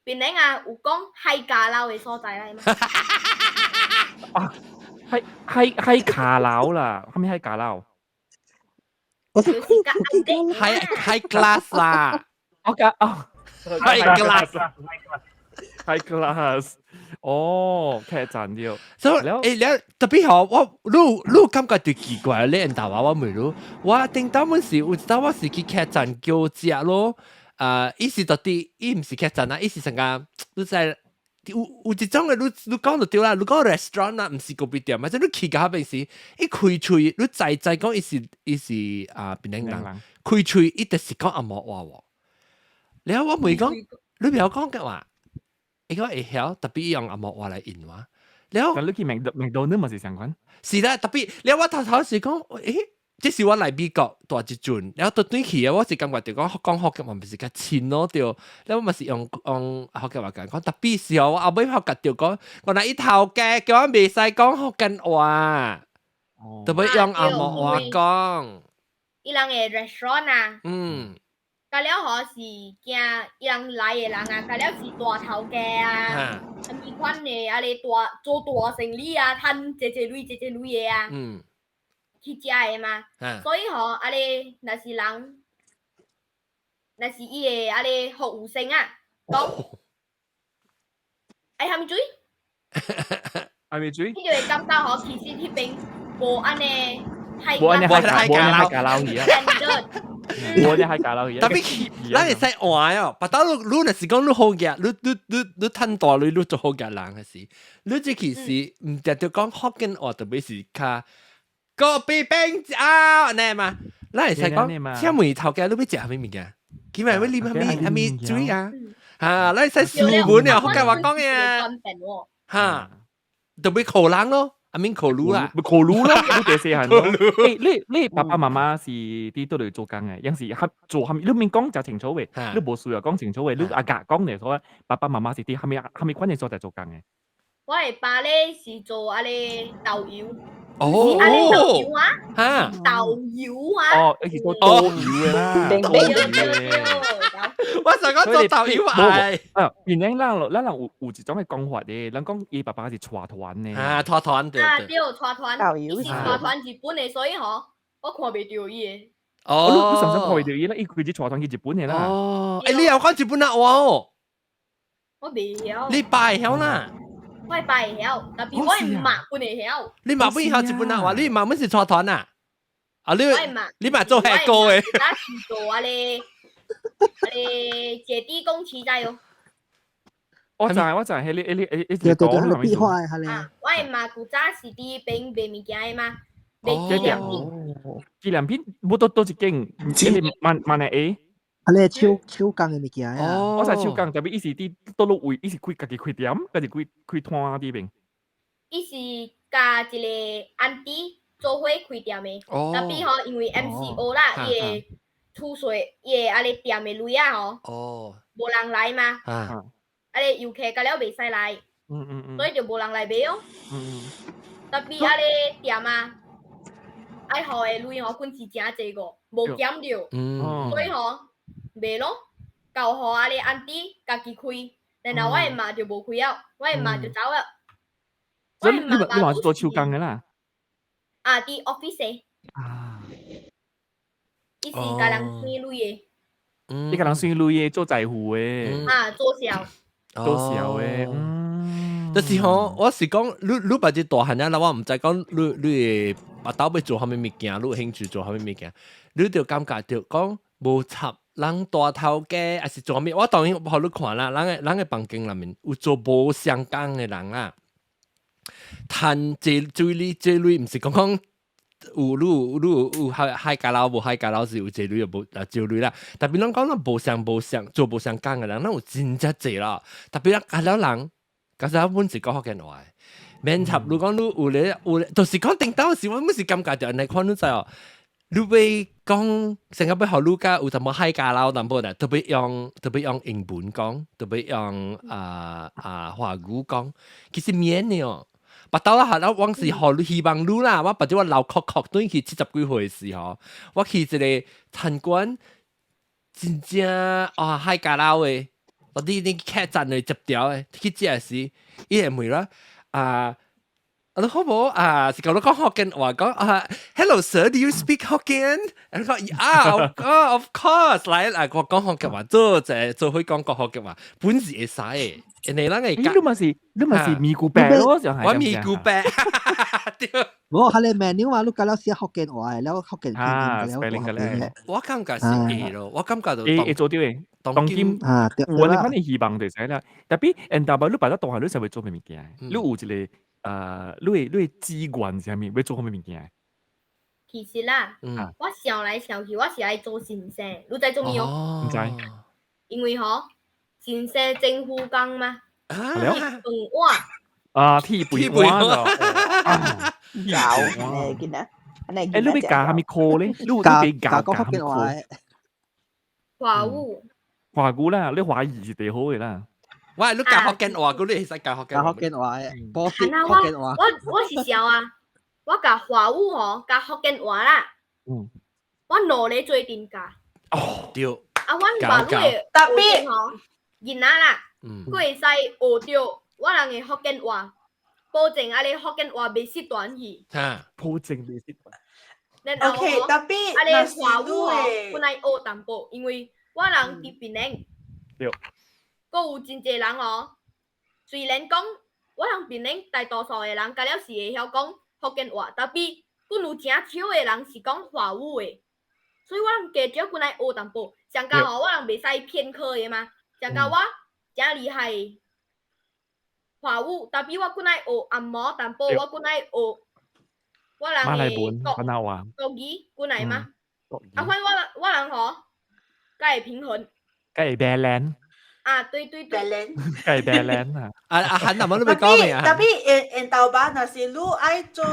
邊頂啊有講海家樓的所在來嘛。啊，海海海卡樓啦，啥物海卡樓？我是 high high class 啦，我講哦，high class， High class，哦，客棧著。所以了特別好，我你感覺就奇怪，你人答話我問你，我頂當本時有一當我是去客棧叫食咯，啊，伊是到底伊毋是客棧啊，伊是成個你知有一種嘅，你講就對啦，你講 restaurant 啊，毋是咖啡店，嘛，即你去到彼邊時，伊開喙，你知知講伊是啊檳城人，開喙伊就是講紅毛話喎。了我問講，你袂曉講嘅話，伊講會曉，特別用紅毛話來應我。了，但你去麥當勞嘛是相款？是啦，特別了我頭頭是講，這是我來美國大一陣，了倒轉去啊，我是感覺就講講福建話毋是較親咯對，了我嘛是用福建話講，特別是哦，我後尾發覺著講，原來伊頭家叫我袂使講福建話，特別用紅毛話講。伊人的 restaurant 啊，甲了吼是驚伊人來的人啊，甲了是大頭家啊，啥物款的啊咧大做大生意啊，趁濟濟鐳濟濟鐳的啊，去食的嘛，所以吼，啊咧若是人，若是伊的啊咧服務生啊，講愛蝦米水？愛咩水？伊就會感覺吼，其實彼邊無按呢。無按呢海無按呢海家撈去啊！無按呢海家撈去。特別，咱會使換哦。別到你若是講你好額，你趁大鐳，你做好額人嘅時，你這其實毋定著講福建話，特別是較咖啡冰啊，按呢嘛？咱會使講，請問頭家你欲食啥物物件？今日欲啉啥物啥物水啊？哈，咱會使斯文啊，福建話講嘅。哈，特別苦人咯。阿免考慮啦，考慮咯，你第細漢咯。你爸爸媽媽是佇佗佗做工的，還是較做啥物？你免講誠清楚的，你無需要講清楚的。你阿甲講的，說爸爸媽媽是佇啥物啥物款的所在做工的？我的爸咧是做按呢導遊。哦，按呢導遊啊？哈，導遊啊？哦，伊是做導遊的啦，導遊的。我想講做導遊啊。啊，原來咱人有一種的講法的，人講伊爸爸是帶團的。啊，帶團對。啊，對，帶團。導遊。伊是帶團日本的，所以吼，我看袂著伊的。哦，你常常看袂著伊啦，伊開始帶團去日本的啦。哦，欸，你有講日本話哦？我袂曉。你爸會曉啦？我爸會曉，特別我的媽本會曉。你媽本曉日本話，你媽本是帶團啊？啊，你媽做黑哥的。我是做按呢，按呢捷地公司知哦。我知我知，彼個對對對，彼個壁畫的，啊，我的媽古早是佇邊賣物件的嘛，賣紀念品。紀念品，無佗一間，彼個萬萬來 A。啊，你手工的物件啊。我知手工，特別伊是佇佗落位，伊是開家己開店，抑是開攤佇邊？伊是佮一個 auntie 做伙開店的，特別吼，因為 MCO 啦，伊的厝稅，伊的按呢店的鐳仔吼，無人來嘛，按呢遊客甲了袂使來，所以就無人來買哦。特別按呢店啊，愛予的鐳吼，本是誠濟個，無減著，所以吼賣咯，交予按呢 auntie 家己開，然後我的媽就無開了，我的媽就走了。所以你嘛是做手工的啦？啊，佇 office 的。啊。伊是共人算鐳的。伊共人算鐳的，做財務的。啊，做銷。做銷的，嗯。就是吼，我是講，你捌這大漢啊，我毋知講你會巴肚欲做啥物物件，你有興趣做啥物物件，你就感覺著講無插人大頭家，抑是做啥物？我當然予你看啦，人的房間內面有做無相仝的人啦。趁這這類這類，毋是講講有你有海海家佬無海家佬是有這類又無啊少類啦。特別攏講咱無相無相做無相仝的人，咱有真正濟啦。特別咱較了人，其實阮是講福建話，免插。你講你有咧有咧，就是講頂當時我阮是感覺著按呢款，你知哦？你欲講成個欲予你佮有淡薄海家佬淡薄啦，特別用英文講，特別用華語講，其實免的哦。巴肚啦，下我是予你希望你啦，我別種我老確確轉去70幾歲時吼，我去一個餐館，真正啊海家佬的，我你客棧的接條的去食時，伊會問我啊，啊，好無啊？是講你講福建話講啊，Hello sir，do you speak Hokkien？你講啊，of course，來來，我講福建話，做就做會講個福建話，本是會使的。人哋咱個你嘛是你嘛是咪咕白咯，就係我咪咕白，對。無，佢哋 menu 嘛，你教了寫福建話，了福建拼音啊了，spelling 嘅咧。我感覺是會咯，我感覺就會會做到嘅，當今啊，對我哋肯定希望就使啦。特別人大伯你擺得當下，你就會做咩物件？你有一個你的資源是啥物？欲做啥物物件？其實啦，我想來想去，我是愛做先生，你知做咩哦？毋知。因為吼，先生政府工嘛，飯碗啊，鐵飯碗咯。有誒，見啊，誒，你欲教啥物科咧？你教欲教教講福建話。華語。華語啦，你華語是最好嘅啦。喂，你教福建話，嗰你會使教福建教福建話嘅，波福建話。我是想啊，我教華語吼，教福建話啦。我兩个做陣教。哦，對。啊，阮爸母會特別吼，囡仔啦，閣會使學著我人的福建話，保證啊你福建話袂失傳去。哈，保證袂失傳。然後 OK，吼，特別啊你華語吼，若本來學淡薄，因為我人佇檳城。對。閣有真濟人哦，雖然講我人檳城大多數的人，加了是會曉講福建話，tapi 閣有誠少的人是講華語的，所以我人加少閣愛學淡薄。上加吼，我人袂使偏科的嘛。上加我誠厲害華語，tapi 我閣愛學紅毛淡薄，我閣愛學我人的國國語，閣愛嗎？啊，反正我人吼，較會平衡。較會 balance。啊，對對對。 balance。較會 balance 啊！啊啊，韓南你欲講咩啊？特別緣緣豆爸，若是你愛做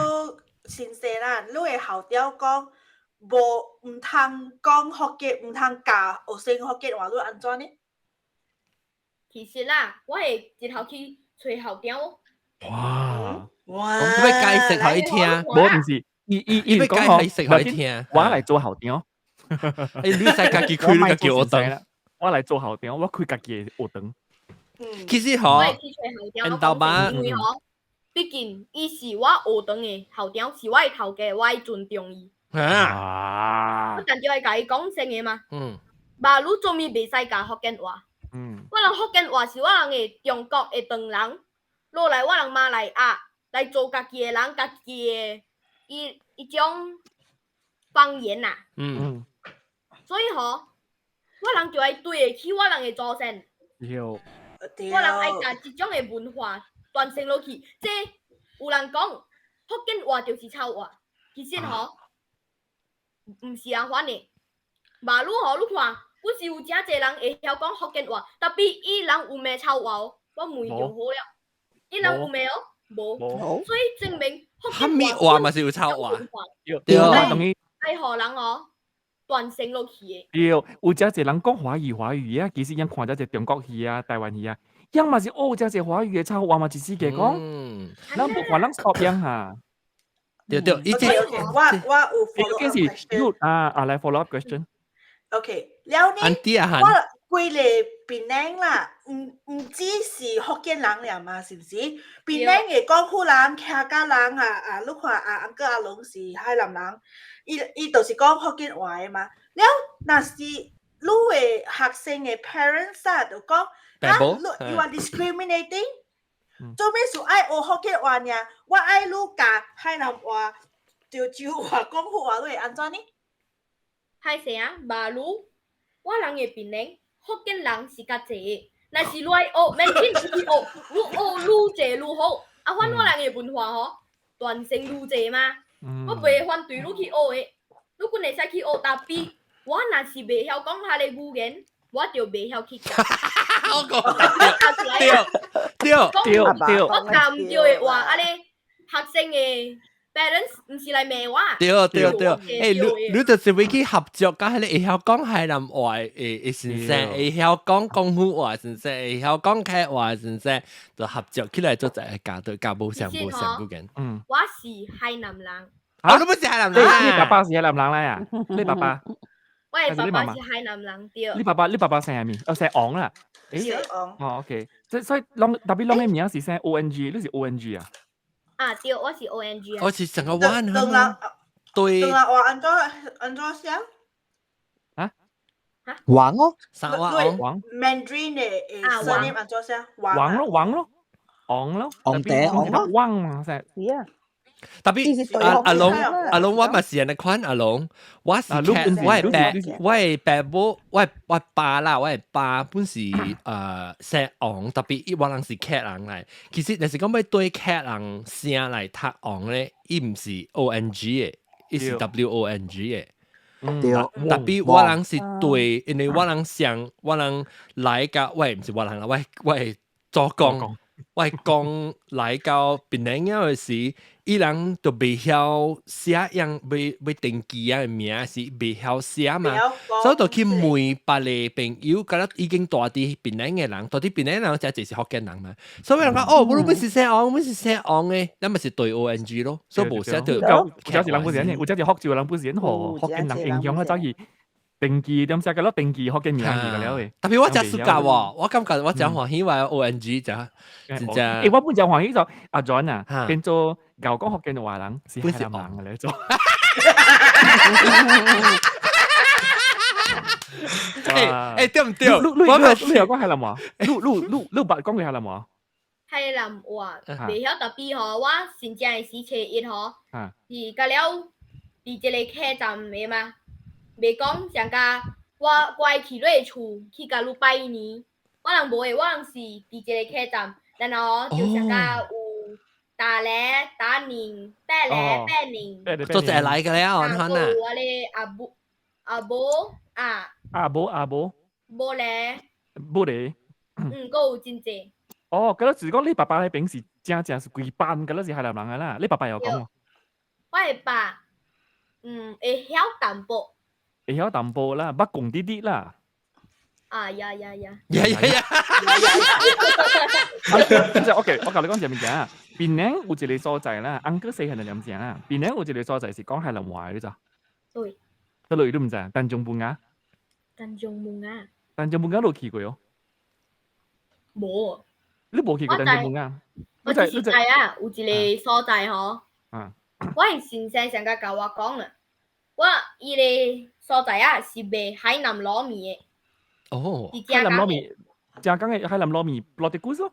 先生啦，你會校長講無毋通講福建，毋通教學生福建話，你按怎呢？其實啦，我會日頭去揣校長。哇！哇！你欲解釋予伊聽？無，毋是，伊伊伊欲解釋予伊聽。我來做校長。欸，你使家己開你家己學堂。我來做校長，我開家己的學堂。其實吼，我會去揣校長，緣豆爸，因為吼，畢竟伊是我學堂的校長，是我的頭家，我愛尊重伊。啊！我當然愛共伊講真的嘛。肉你做咩袂使教福建話？我人福建話是我人的中國的唐人落來，我人馬來亞來做家己的人，家己的一種方言呐。所以吼，我人就愛對得起我人的祖先。對。我人愛共這種的文化傳承落去。這有人講福建話就是臭話，其實吼，毋是按款的。馬路吼，你看，阮是有誠濟人會曉講福建話，tapi 伊人有罵臭話哦，我問就好了。伊人有罵哦？無。所以證明福建話嘛是有臭話。對，當然。愛予人哦傳承落去的。對，有誠濟人講華語華語啊，其實𪜶看誠濟中國戲啊、台灣戲啊，𪜶嘛是學誠濟華語的臭話嘛，一時個講，咱無看人 stop 𪜶哈。對對，伊這我有 follow up question。啊啊，來 follow up question。 OK，了呢，我規個檳城啦，毋只是福建人爾嘛，是毋是？檳城會廣府人、客家人啊啊，你看啊，uncle 阿龍是海南人，伊就是講福建話的嘛。了，若是你的學生的 parents 啊，就講啊，你 you are discriminating，做咩事愛學福建話爾？我愛你教海南話、潮州話、廣府話，你會按怎呢？歹勢啊，馬路我人的檳城福建人是較濟，若是你愛學，免緊去學，愈學愈濟愈好。啊，反我人的文化吼，傳承愈濟嘛。我袂反對你去學的，你閣會使去學，tapi 我若是袂曉講彼个語言，我就袂曉去教。我講對對對對，我教毋對的話，按呢學生的 parents 毋是來罵我。對對對，欸，你就是欲去合作，佮彼个會曉講海南話的先生，會曉講廣府話先生，會曉講客話先生，就合作起來做一個教對教無相無相語言。我是海南人。啊，你不是海南人？你爸爸是海南人來啊？你爸爸？我的爸爸是海南人對。你爸爸姓啥物？哦，姓王啦。姓王。哦，OK，所以攏特別攏的名是姓 O N G，你是 O N G 啊？啊對，我是 ONG 啊。我是成個彎當人對。當人話按怎按怎寫？啊？王哦，啥話王？Mandarin 的 surname 按怎寫？王咯，王咯，王咯，王嗲王咯，王嘛，噻。特別阿阿龍阿龍，我嘛是按呢款阿龍，我是客，我係爸，我係爸母，我爸啦，我係爸本是姓王，特別我人是客人來。其實若是講欲對客人姓來讀王咧，伊毋是 ONG 的，伊是 WONG 的。對，特別我人是對，因為我人上我人來到，喂，毋是我人啦，我係祖公，我係講來到檳城的時，伊人就袂曉寫樣，欲登記啊名是袂曉寫嘛，所以就去問別個朋友，敢若已經住佇檳城的人，住佇檳城人誠濟是福建人嘛，所以人講哦，我們是姓王，我們是姓王的，咱咪是對 ONG 咯，所以無寫到。有有是人本身，有只是福州人本身吼，福建人影響啊，走去登記點寫個咯，登記福建名字個了的。特別我誠暑假喎，我感覺我誠歡喜我 ONG 真真正。欸，我本誠歡喜就阿 John 啊，變做舊講福建話人，是海南人嚟做。欸欸，對毋對？你你有講海南話？你你你你捌講過海南話？海南話袂曉，特別吼，我新正的時初一吼，是甲了佇一個客棧的嘛，袂講上甲我我去你厝去共你拜年，我人無的，我人是佇一個客棧，然後就上甲有大咧、大年、八咧、八年，做一個來個了，按款啊。有我咧阿母阿母啊，阿母阿母，無咧，無咧，嗯，閣有真濟。哦，嗰就是講你爸爸彼邊是正正是規班，嗰是海南人的啦。你爸爸有講無？我的爸，嗯，會曉淡薄。會曉淡薄啦，捌講啲啲啦。啊呀呀呀！呀呀呀！即係 OK，我共你講一個物件，檳城有一個所在啦，uncle 細漢就念聲啦。檳城有一個所在是講海南話的，你知？對。佗落你毋知？丹絨文雅。丹絨文雅。丹絨文雅你有去過哦？無。你無去過丹絨文雅？我只是知啊，有一個所在吼。啊。我的先生上共共我講啊，我伊个所在啊是賣海南滷麵的。哦，海南滷麵，正港的海南滷麵，落地古咯。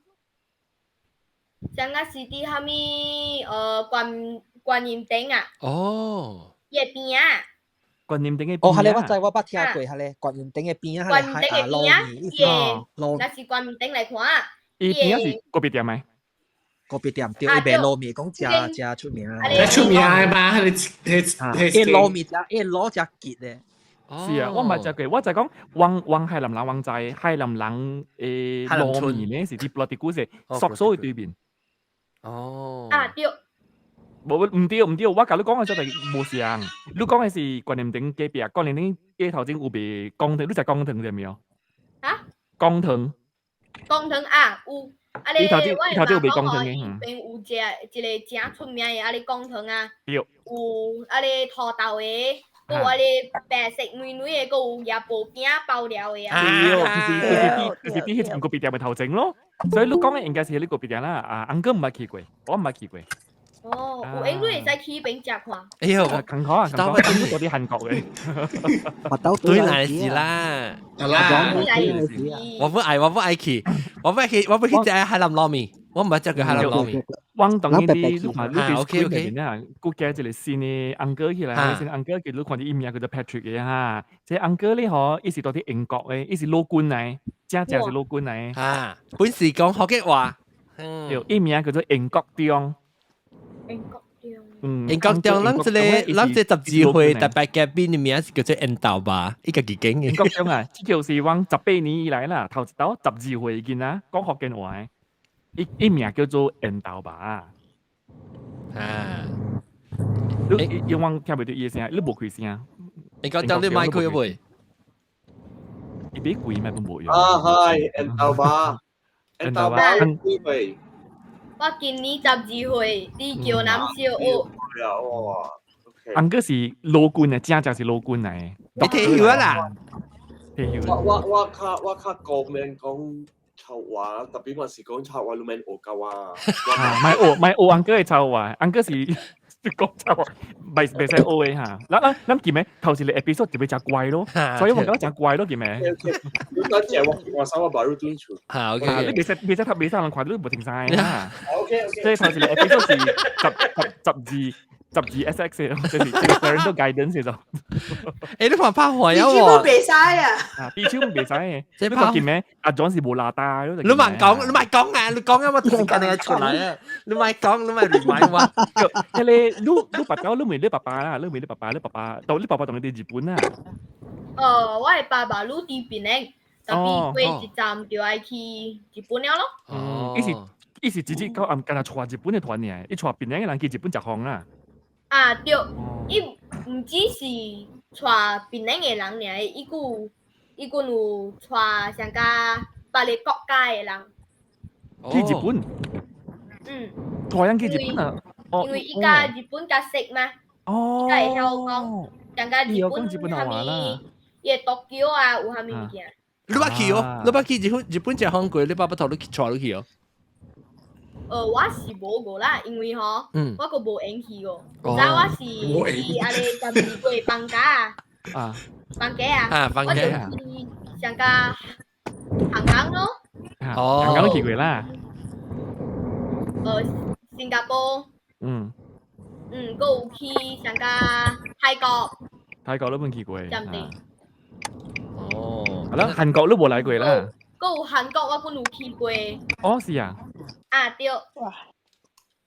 上個是佇啥物觀觀音頂啊？哦，伊的邊啊。觀音頂的哦，彼个我知，我捌聽過，彼个觀音頂的邊啊，觀音頂的邊啊，伊的，若是觀音頂來看，伊邊仔是咖啡店的？咖啡店對，伊賣滷麵，講誠誠出名啊。誠出名的嘛，彼個彼伊滷麵誠，伊滷誠結的。是啊，我毋捌食過，我就講往往海南人往知海南人的滷麵咧是佇落佇古勢索所的對面。哦。啊對。無毋對毋對，我共你講的所在無相。你講的是觀音頂隔壁，觀音頂街頭前有賣貢糖，你食貢糖對無？啊？貢糖。貢糖啊，有。啊你，頭頭有賣貢糖的，我伊邊有一個誠出名的啊咧貢糖啊。對。有啊咧土豆的。閣有啊咧白色軟軟的，閣有椰薄餅包料的啊。對，就是佇彼間咖啡店的頭前咯。所以你講的應該是彼個咖啡店啦。啊，uncle 毋捌去過，我毋捌去過。哦，有閒你會使去彼邊食看。哎喲，近可啊，近可，嗰啲韓國嘅。對來是啦，啦，我不愛，我不愛去，我不愛去，我不去食海南撈麵，我毋捌食過海南撈麵。往當年你你看你啊，OK OK 啊，閣加一個新的 uncle 起來，新 uncle 叫你看著伊名叫做 Patrick 的哈。這 uncle 咧吼，伊是住佇英國的，伊是陸軍來，正正是陸軍來。啊，本是講福建話。對，伊名叫做英國中。英國中。嗯，英國中，咱這個咱這12歲特別嘉賓的名是叫做緣投吧？伊家己講的。英國中啊，這就是阮18年以來啦，頭一擺12歲囡仔講福建話的。伊伊名叫做緣投吧。啊！你永遠聽袂著伊的聲，你無開聲。你講講你麥開未？伊比貴咪無用。啊係，緣投吧，緣投吧，幾歲？我今年12歲，佇橋南小學。哇！uncle 是陸軍的，正正是陸軍來。你退休啦？退休。我較高免講。臭話，特別我是講臭話，你免學教啊。啊，莫學莫學 uncle 的臭話，uncle 是講臭話，袂袂使學的哈。咱咱咱記咩？頭一個 episode 就會誠怪咯，所以我感覺誠怪咯，記咩？你等陣我我手我把入轉出。嚇，OK。你袂使袂使讀袂使人看，你無停晒哈。 OK OK。所以頭一個 episode 是十十十二。十二 SX 嘅，就是這個 parental guidance 就。欸，你看拍壞啊喎！袂使啊！啊，比手袂使嘅。這拍見咩？阿 John 是無拿大咯。你莫講，你莫講啊！你講啊，我時間你出來啊！你莫講，你莫 remind 我。迄個你你爸爸，你問你爸爸啦，你問你爸爸，你爸爸，到你爸爸同你佇日本啊？我的爸爸愈佇檳城，但過一站就愛去日本了咯。哦，伊是伊是直接到暗，敢若帶日本的團爾，伊帶檳城的人去日本食飯啦。啊對，伊毋只是帶檳城的人爾，伊閣伊閣有帶上加別个國家的人。去日本？嗯。帶人去日本啊？因為伊佮日本較熟嘛。哦。伊才會曉講，上加日本啥物，伊的東京啊，有啥物物件。你捌去哦？你捌去日本？日本食飯過？你爸爸頭你去帶你去哦？我是無過啦，因為吼，我閣無閒去過。早我是去按呢12月放假啊，放假啊，放假我就去上加香港咯。哦，香港都去過啦。新加坡。嗯，閣有去上加泰國。泰國都冇去過。對毋對？哦，係咯，韓國都無來過啦。閣有韓國，我閣有去過。哦，是啊。啊對。哇！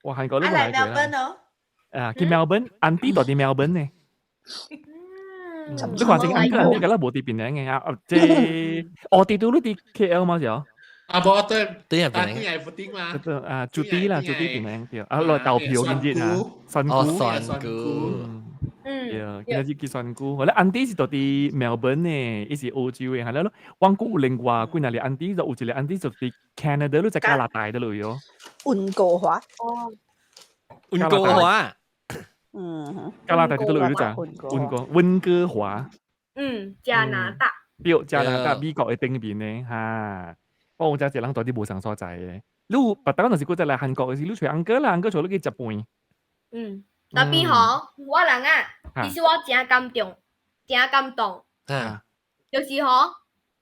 哇，韓國都無來過啦。啊，去 Melbourne，auntie 住佇 Melbourne 呢。你看先，uncle auntie 敢若無佇檳城的啊？這哦，佇拄你佇 KL 嘛是哦？啊，無對，對啊，檳城福鼎嘛。啊，住佇啦，住佇檳城對。啊，來投票今日啊，選區。選區。嗯，對，今日去選區。我咧 auntie 是住佇 Melbourne 呢，伊是澳洲的，係咯。我閣有另外幾若個 auntie，就有一個 auntie 就佇 Canada，你在加拿大的咯喲。溫哥華。哦。溫哥華。嗯。加拿大佇佗落你知？溫哥溫哥華。嗯，加拿大。對，加拿大美國的頂邊呢，哈。我有遮濟人住佇無仝所在的。你有別當若是閣再來韓國的時，你揣 uncle 啦，uncle 帶你去食飯。嗯，tapi 吼，我人啊，其實我誠感動，誠感動。就是吼，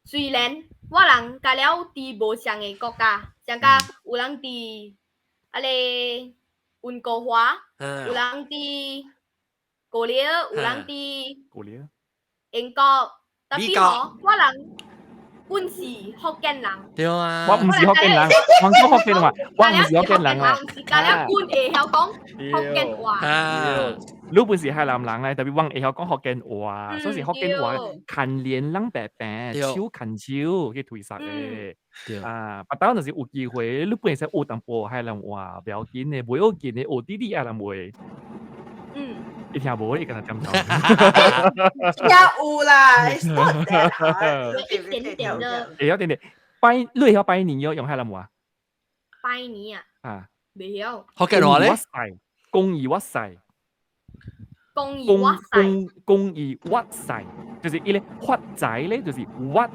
雖然我人甲了佇無仝的國家，像甲有人佇啊個溫哥華，有人佇高麗，有人佇英國，tapi 吼，我人阮是福建人。對啊，我毋是福建人，我講福建話，我毋是福建人啊。是甲了阮會曉講福建話。你本是海南人咧，tapi 我會曉講福建話，所以福建話牽連人白白，手牽手去推捒的。啊，別當若是有機會，你本會使學淡薄海南話，不要緊的，袂要緊的，學啲啲海南話。伊聽無，伊敢若點頭。聽有啦，It's not that hard。一點點的。會曉點點，拜，你會曉拜年喲，用海南話。拜年啊？啊。袂曉。福建話咧？恭喜發財。恭喜發財。恭喜發財，就是伊咧發財咧，就是發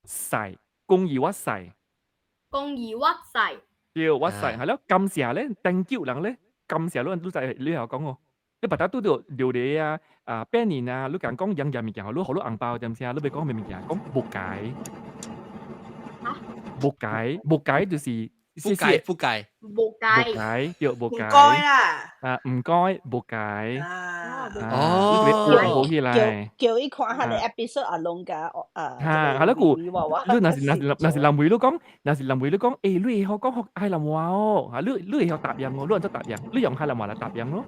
財，恭喜發財。恭喜發財。對，發財係咯，感謝咧，thank you 人咧，感謝你，你知你會曉講哦。你別當拄著料理啊，啊拜年啊，你共講樣樣物件，你予你紅包點聲，你欲講啥物件，講無解。啊？無解，無解就是不解，不解，無解，無解，對，無解。唔該啦。啊，唔該，無解。哦，好起來。叫伊看彼个 episode 啊，攏共啊。哈，係咯，故你若是若是若是人問你講，若是人問你講，欸，你會曉講海南話哦？啊，你你會曉答應哦？你按怎答應？你用海南話來答應咯。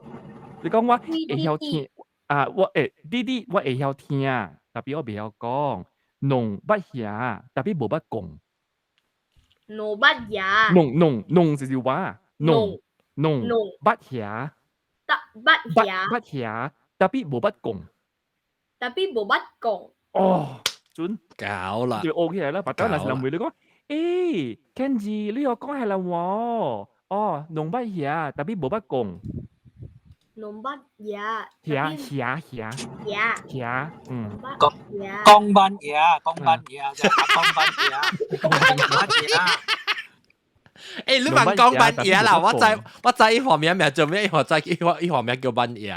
你講我會曉聽啊，我會弟弟我會曉聽，tapi 我袂曉講。儂捌遐，tapi 無捌講。儂捌遐。儂儂儂就是我，儂儂捌遐。捌遐。捌遐，tapi 無捌講。 tapi 無捌講。哦，準。搞啦。就學起來啦，別當若是人問你講，欸，Kenji，你學講海南話哦？哦，儂捌遐，tapi 無捌講。儂捌遐。遐遐遐。遐。遐，嗯。講講班爺，講班爺，就講班爺，講班爺。欸，你問講班爺啦，我知我知伊畫名名做咩？伊畫知伊畫伊畫名叫班爺。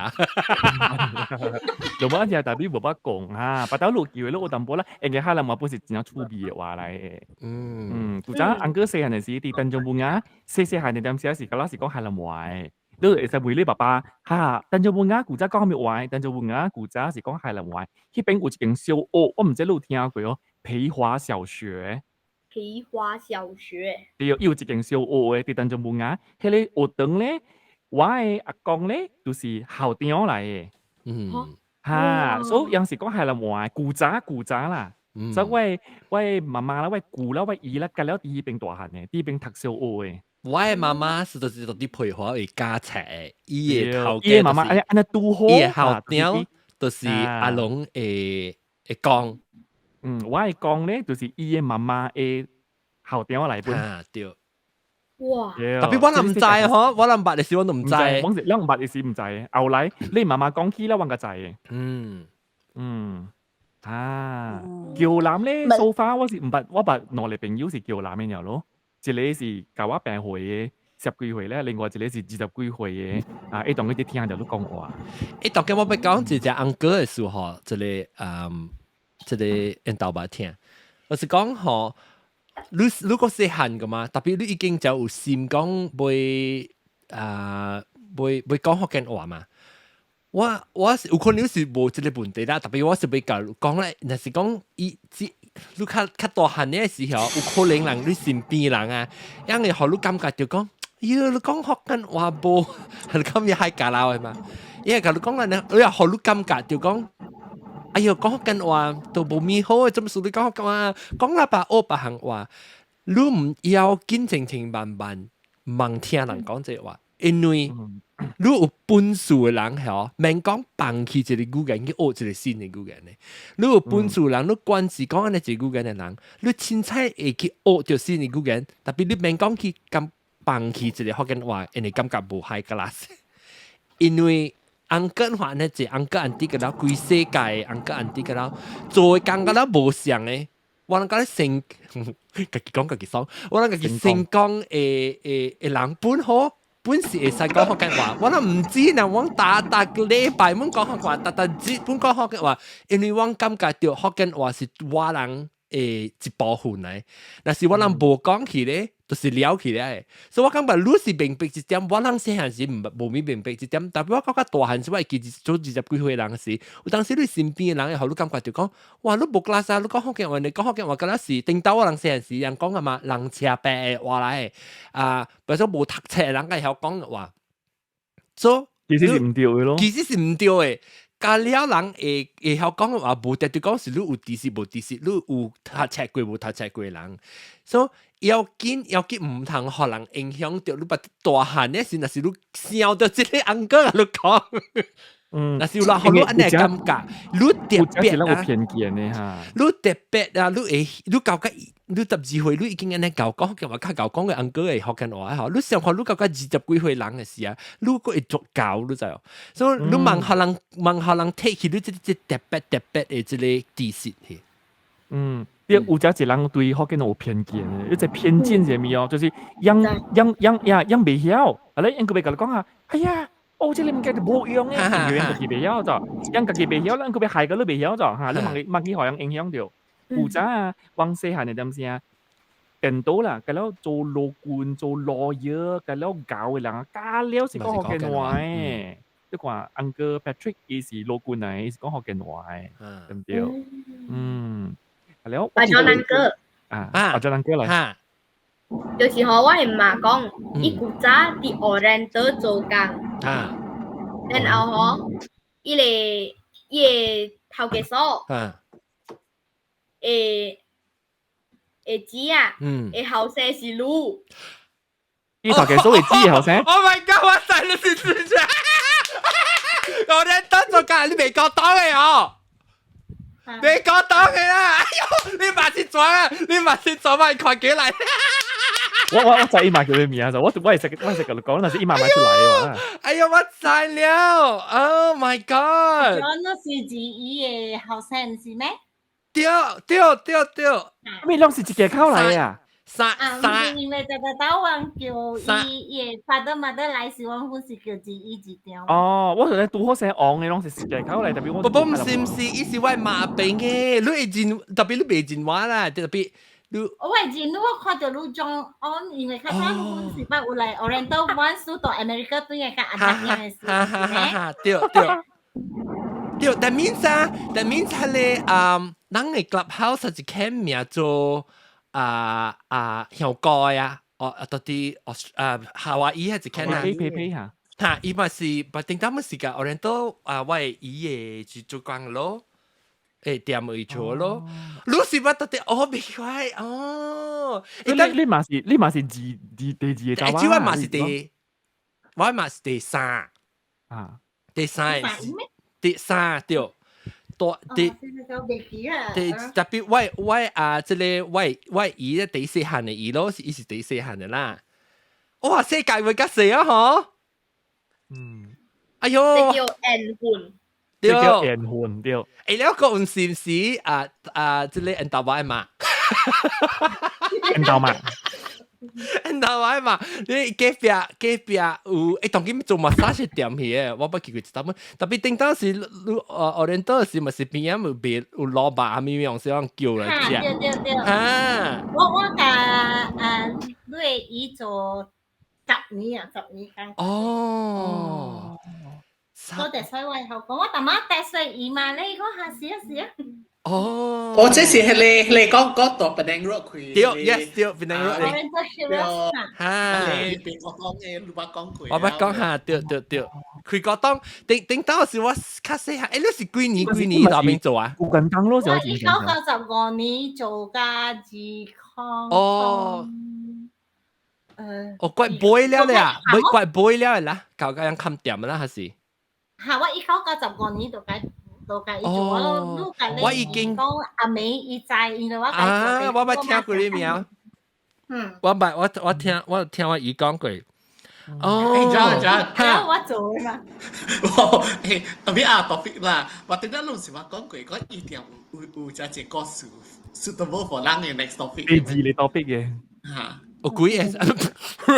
龍馬爺特別無法講啊，白頭路叫你有淡薄啦，因為海南話本是真正趣味的話來的。嗯，古早 uncle 細漢的時，佇丹絨布亞，細細漢的點時是敢若是講海南話的。你會使問你爸爸，哈，丹絨布亞古早講啥物話？丹絨布亞古早是講海南話。彼邊有一間小學，我毋知你有聽過哦，培華小學。培華小學。對，伊有一間小學的，佇丹絨布亞，彼个學堂咧，我的阿公咧，就是校長來的。哈，所以𪜶是講海南話，古早古早啦。所以我的媽媽啦，我的姑啦，我的姨啦，佮了佇彼邊大漢的，佇彼邊讀小學的。我的媽媽是就是佇培華會教冊的，伊的頭家，伊的媽媽按呢按呢拄好，伊的校長就是阿龍會會講。嗯，我的公咧，就是伊的媽媽的校長來本。啊，對。哇！特別我若毋知吼，我若毋捌的時我都毋知。我是咱毋捌的時毋知，後來你媽媽講起了，我才知的。嗯。啊，橋南咧，so far 我是毋捌，我捌兩个朋友是橋南的爾咯。一个是佮我平歲的十幾歲咧，另外一個是二十幾歲的。啊，伊當佢佇聽著你講話。欸，當今我欲講一隻 uncle 的事吼，這个這个𪜶兜捌聽。我是講吼，你如果細漢個嘛，特別你已經就有心講袂啊，袂袂講福建話嘛。我是有可能是無這个問題啦，特別我是欲共講咧，若是講伊這你較較大漢的時候，有可能人你身邊人啊，𪜶會予你感覺就講，喲，你講福建話無，你感覺還假老的嘛？伊會共你講咧，伊也予你感覺就講，哎喲，講福建話都無咪好，怎麼說你講福建話？講啦吧學別項話，你毋要緊靜靜慢慢慢聽人講這話，因為你有本事的人吼，免講放棄一個語言去學一個新的語言的。你有本事人，你慣是講按呢一個語言的人，你凊彩會去學著新的語言，特別你免講去敢放棄一個福建話，因為感覺無 high class。因為 uncle 話呢，一 uncle auntie 個了，規世界 uncle auntie 個了，做的工個了無相的。我人講成，家己講家己爽，我人家己成功的的的人本好。本是會使講福建話，我都毋知呢。我逐逐個禮拜攏講福建話，逐逐日攏講福建話，因為我感覺著福建話是我人的一部分來。若是我人無講起咧，就是了去咧。所以我感覺你是明白一點，我人細漢時毋無咪明白一點，特別我感覺大漢時，我會記做二十幾歲人時，有當時你身邊的人會予你感覺就講，哇，你無 class 啊，你講福建話，你講福建話，敢若是頂兜我人細漢時人講啊嘛，人車白的話來的，啊，比如說無讀冊的人會曉講的話，所以其實是毋對的咯。其實是毋對的。加了人會會曉講的話，無定就講是你有知識無知識，你有讀冊過無讀冊過的人，所以要緊要緊毋通予人影響著你捌大漢的時，若是你想著這個 uncle 共你講，若是有人予你按呢感覺，你特別啊，有偏見的哈，你特別啊，你會你感覺你12歲，你已經按呢𠢕講福建話，較𠢕講的 uncle 會福建話吼，你想看你感覺二十幾歲人的時啊，你閣會足𠢕，你知無？所以你毋予人毋予人提起你這這特別特別的這个知識去。嗯，你有遮一人對福建話有偏見的，你這偏見是啥物哦？就是𪜶𪜶𪜶呀，𪜶袂曉，啊咧𪜶閣欲共你講啊，哎呀，哦，這个物件就無用的，因為𪜶家己袂曉著，𪜶家己袂曉，咱閣欲害個你袂曉著，哈，你莫去莫去予人影響著。有早啊，阮細漢的點聲，顛倒啦，佮了做陸軍做 lawyer，佮了𠢕的人啊，佮了是講福建話的。你看 Uncle Patrick 伊是陸軍來，伊是講福建話的，對毋對？嗯，了。阿張 uncle 啊，阿張 uncle 來。哈。就是吼，我的媽講，伊古早佇 Oriental 做工，然後吼，伊個伊个頭家嫂，會會姊啊，會後生是女。伊頭家嫂會姊後生。 Oh my god！我知你是真正。Oriental 做工，你袂講當的哦。袂講當的啦！哎喲，你嘛是怎啊？你嘛是怎啊？看起來。我我我知伊媽叫咩名就，我我會識我會識共你講，但是伊媽媽出來的。哎呀，我知了！Oh my god！那是指伊的後生是咩？對對對對。咩攏是一家口來啊？三三，因為就個豆王叫伊伊 father mother 來時，我本是叫二一二張。哦，我覺得拄好聲昂嘅攏是世界口嚟，特別我。不不，毋是毋是，伊是我媽病嘅，你會認特別你袂認我啦，特別你。我會認，我看到你裝按，因為較早你本是捌有來 Oriental once 到 America 對嘅較阿達嘅事，哈哈哈哈，對對對，但面啥？但面啥咧？嗯，咱嘅 clubhouse 是間名做。啊啊香港呀，哦到底哦啊夏威夷係一間啊，呸呸呸嚇，嚇伊嘛是，不定當時間 Oriental 啊，我的伊的是做工咯，誒店去做咯，你是捌到底哦袂快哦，你你嘛是二二第二個誒，我嘛是第，我嘛是第三，啊，第三，第三對。大第第特別我我啊，這個我我姨咧第四漢的姨咯，是伊是第四漢的啦。哇，世界會較細啊，嗬。嗯。哎喲。這叫緣分。對。這叫緣分對。欸，你個是毋是啊啊？這個緣投嘛嘛？緣投嘛？緣投嘛？你隔壁隔壁有欸，當今做 massage 店去的，我捌去過一當，特別頂當時你 Oriental 時嘛是邊仔有賣有蘿蔔咪咪用小人叫來食。對對對。啊！我我共啊，你的姨做10年啊，10年間。哦。我就所以我講，我大媽帶歲姨媽咧，伊講下是啊是啊。哦，我這是彼个彼个講講到 Penang Road 開。對，yes 對，Penang Road。對，哈。你別我講嘅，你捌講過。我捌講下，對對對。開個檔，頂頂當時我較細漢，欸，你是幾年幾年到邊做啊？有近當咯，我1995年做甲二空。哦。哦，怪背了咧啊，買怪背了啦，搞個人冚店啦，還是？嚇！我1995年就該。就共伊做，我你我已經講阿妹伊知，因為我啊，我捌聽過你名。嗯。我捌我我聽我聽我姨講過。哦。欸，John 哈。我做的嘛。欸，特別啊，topic 啦，我頂陣攏是我講過，講一定有有有這一個故事 suitable for 咱的 next topic。第二個 topic 嘅。嚇。有幾個？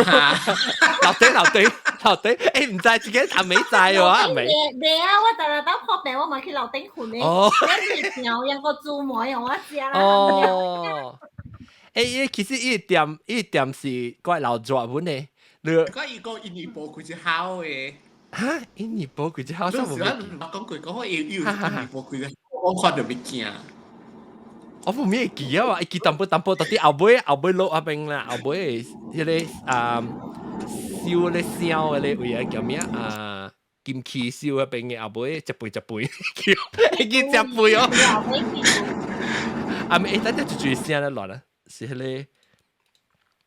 老弟老弟老弟，欸，毋知自己阿妹知喎，阿妹。未啊，我逐日到破病，我嘛去樓頂睏的。哦。我是用個豬毛用我食啦。哦。欸，伊其實伊店伊店是怪老熱本的。你。講伊講印尼無開一口的。哈？印尼無開一口，啥無？你捌講過，講我伊有印尼無開一口，我看著物件。我無咩記啊嘛，記淡薄淡薄，到底後尾後尾落阿邊啦，後尾彼個啊燒咧燒的咧位啊叫咩啊？金器燒嗰邊嘅後尾食飯食飯，叫會記食飯哦。啊，咪等陣就注意聲咧落啦，是彼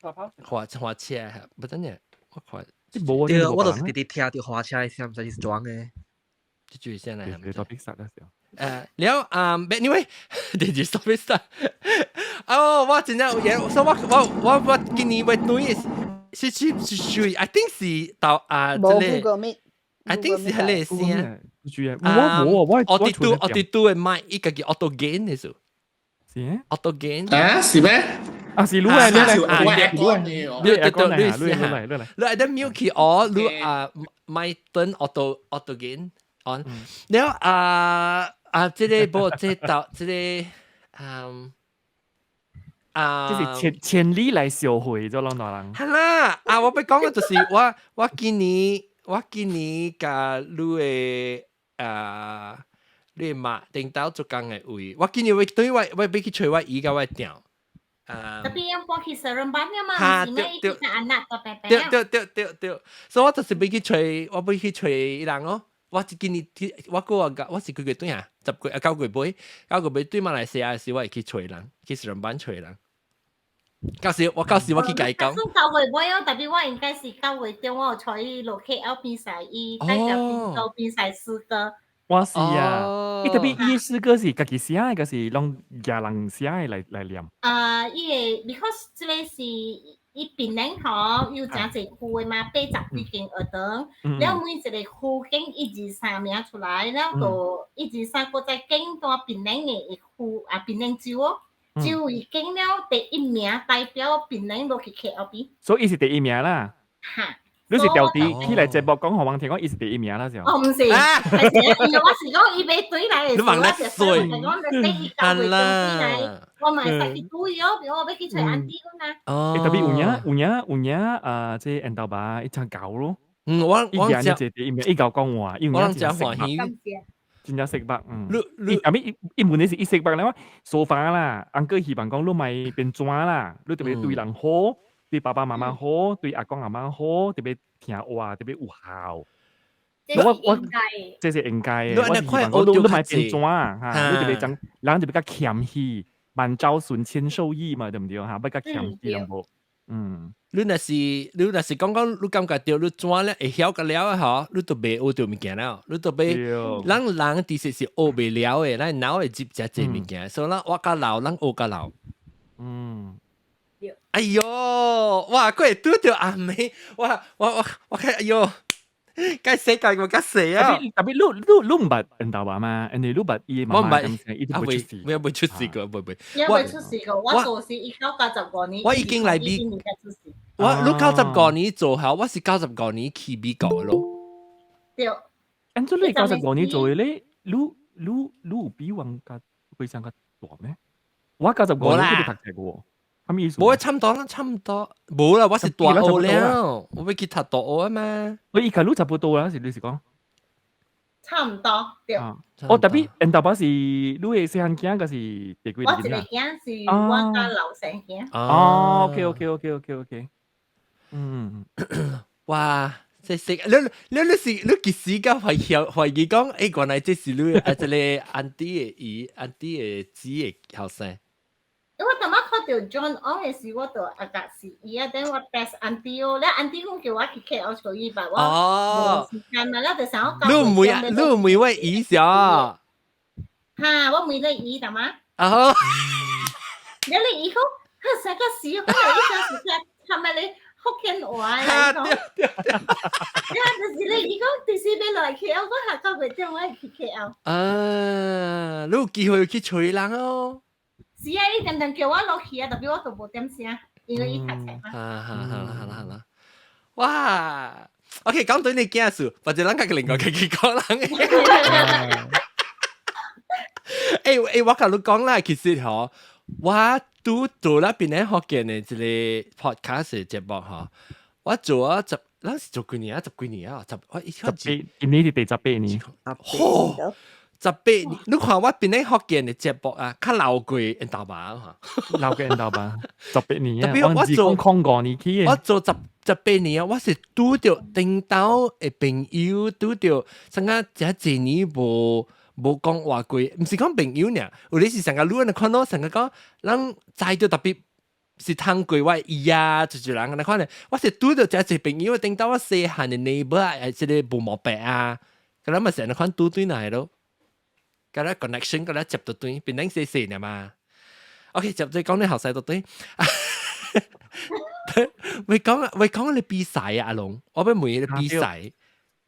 個花花車，不等陣我看。對，我就是直直聽著花車的聲，毋知是怎的。就注意聲來。你 topic 殺的時候。了啊，anyway，電視 topic 殺。哦，我真正有嘢，所以我我我我今年要對是是是是，I think 是到啊，這個，I think 是彼個聲。注意，我冇啊，我我佇拄我佇拄的麥，伊家己 auto gain 的數。是 auto gain。啊，是咩？啊，是你嚟，你嚟，你嚟，你嚟，你你嚟，你嚟，你愛得 mute 去哦，你啊麥turn auto auto gain on，了啊啊，這個無這到這個嗯啊，這是千千里來相會咗攏大人。係啦，啊，我欲講的就是我我今年我今年共你的啊，你的媽頂頭做工的位，我今年我等於我我欲去揣我姨佮我店。啊！特別用搬去 Seremban 嘛，是咩？伊個 anak 個伯伯。對對對對對，所以我就是欲去揣，我欲去揣伊人咯。我今年我過我我是幾月轉啊？10月啊9月尾，9月尾對馬來西亞時，我會去揣人，去 Seremban 揣人。到時我到時我去共伊講。9月尾哦，特別我應該是9月中，我有揣伊落 KL 比賽，伊代表檳州比賽詩歌。我是啊，伊特別伊詩歌是家己寫的，抑是攏舉人寫的來來念？啊，伊個 because 這個是伊檳城吼有誠濟區的嘛，80幾間學堂，了每一個區揀一二三名出來，了就一二三閣再揀單檳城的區啊，檳城州哦。就已經了第一名代表檳城落去 KLB。所以伊是第一名啦。哈。你是調啲起來節目講，予人聽講伊是第一名啦，就。哦，毋是，係因為我是講伊欲對來的時，我是講你第一交會對來，我嘛會使去對哦，比如我欲去揣 auntie 講啊。哦。特別有影有影有影啊！這緣投爸伊真𠢕咯。嗯，我我伊第一名，伊𠢕講話，伊我真歡喜。真正識捌，嗯。你你後尾伊問題是伊識捌咧，so far 啦，uncle 希望講你莫變怎啦，你特別對人好，對爸爸媽媽好，對阿公阿媽好，特別聽話，特別有孝。這是我應該。這是應該的。你我希望講你莫變怎哈，你特別講人特別較謙虛，萬招損謙受益嘛，對毋對哈？欲較謙虛淡薄。嗯，你若是講講你感覺著你怎咧會曉個了吼，你都袂學著物件了，你都袂，咱人其實是學袂了的，咱腦會接誠濟物件，所以咱活較老，咱學較老。哎喲，哇！閣會拄著阿妹，我我我我看，哎喲，該死該我該死啊！特別你毋捌緣投爸嘛？因為你捌伊媽媽咁聲，伊都袂出事。我未出事過，袂袂。也未出事過，我做是1995年。我已經來美，我你95年做好，我是九十五年去美國咯。對。按做你九十五年做的咧，你有比我較非常較大咩？我九十五年去讀冊過。啥物意思？無，差毋多啦，差毋多。無啦，我是大學了，我欲去讀大學啊嘛。我伊共你差不多啦，是你是講？差毋多，對。哦，特別緣投爸是你的細漢囝，還是第幾個我一個囝是我佮老生囝。哦，OK。嗯，哇！這是你是你幾時敢懷疑講，欸，原來這是你啊，這個 auntie 的姨，auntie 的姊的後生。因為頭仔看著 John Ong 的時，我就阿甲是伊啊，等我 text auntie 哦，了 auntie 講叫我去 KL 找伊吧，我無時間嘛，了就想我你唔會啊？你唔會我姨啥？哈，我問你姨大媽。啊！了你姨講，佢成個時，我來伊時間，係咪你福建話來講？對對對。了就是你姨講，就是欲來 KL，我下個月中我會去 KL。啊，你有機會去揣人哦。是啊，伊定定叫我落去啊，特別我都無點聲，因為伊讀冊嘛。啊，好啦好啦好啦，哇！OK，講對你囝事，或者咱家己另外家己講人。欸欸，我共你講啦，其實吼，我拄做啦檳城福建的這個 podcast 的節目吼，我做啊十，咱是做幾年啊？十幾年啊？十我十八，今年是第18年。吼！18年，你看我檳城福建的節目啊，較老過緣投爸哈，老過緣投爸，十八年啊！特別我做05年起我做18年啊，我是拄著頂兜的朋友，拄著啥個這濟年無講話過，毋是講朋友爾，有咧是上個你按呢看到上個講，咱知著特別是通過我姨啊，就是人按呢款咧，我是拄著誠濟朋友，頂兜我細漢的 neighbor 啊，這個無毛白啊，佮咱嘛是按呢款拄對來咯。佮咱 connection 佮咱接到對，變成細細爾嘛。OK，接住講你後生到對。會講你比賽啊，阿龍，我欲問你比賽。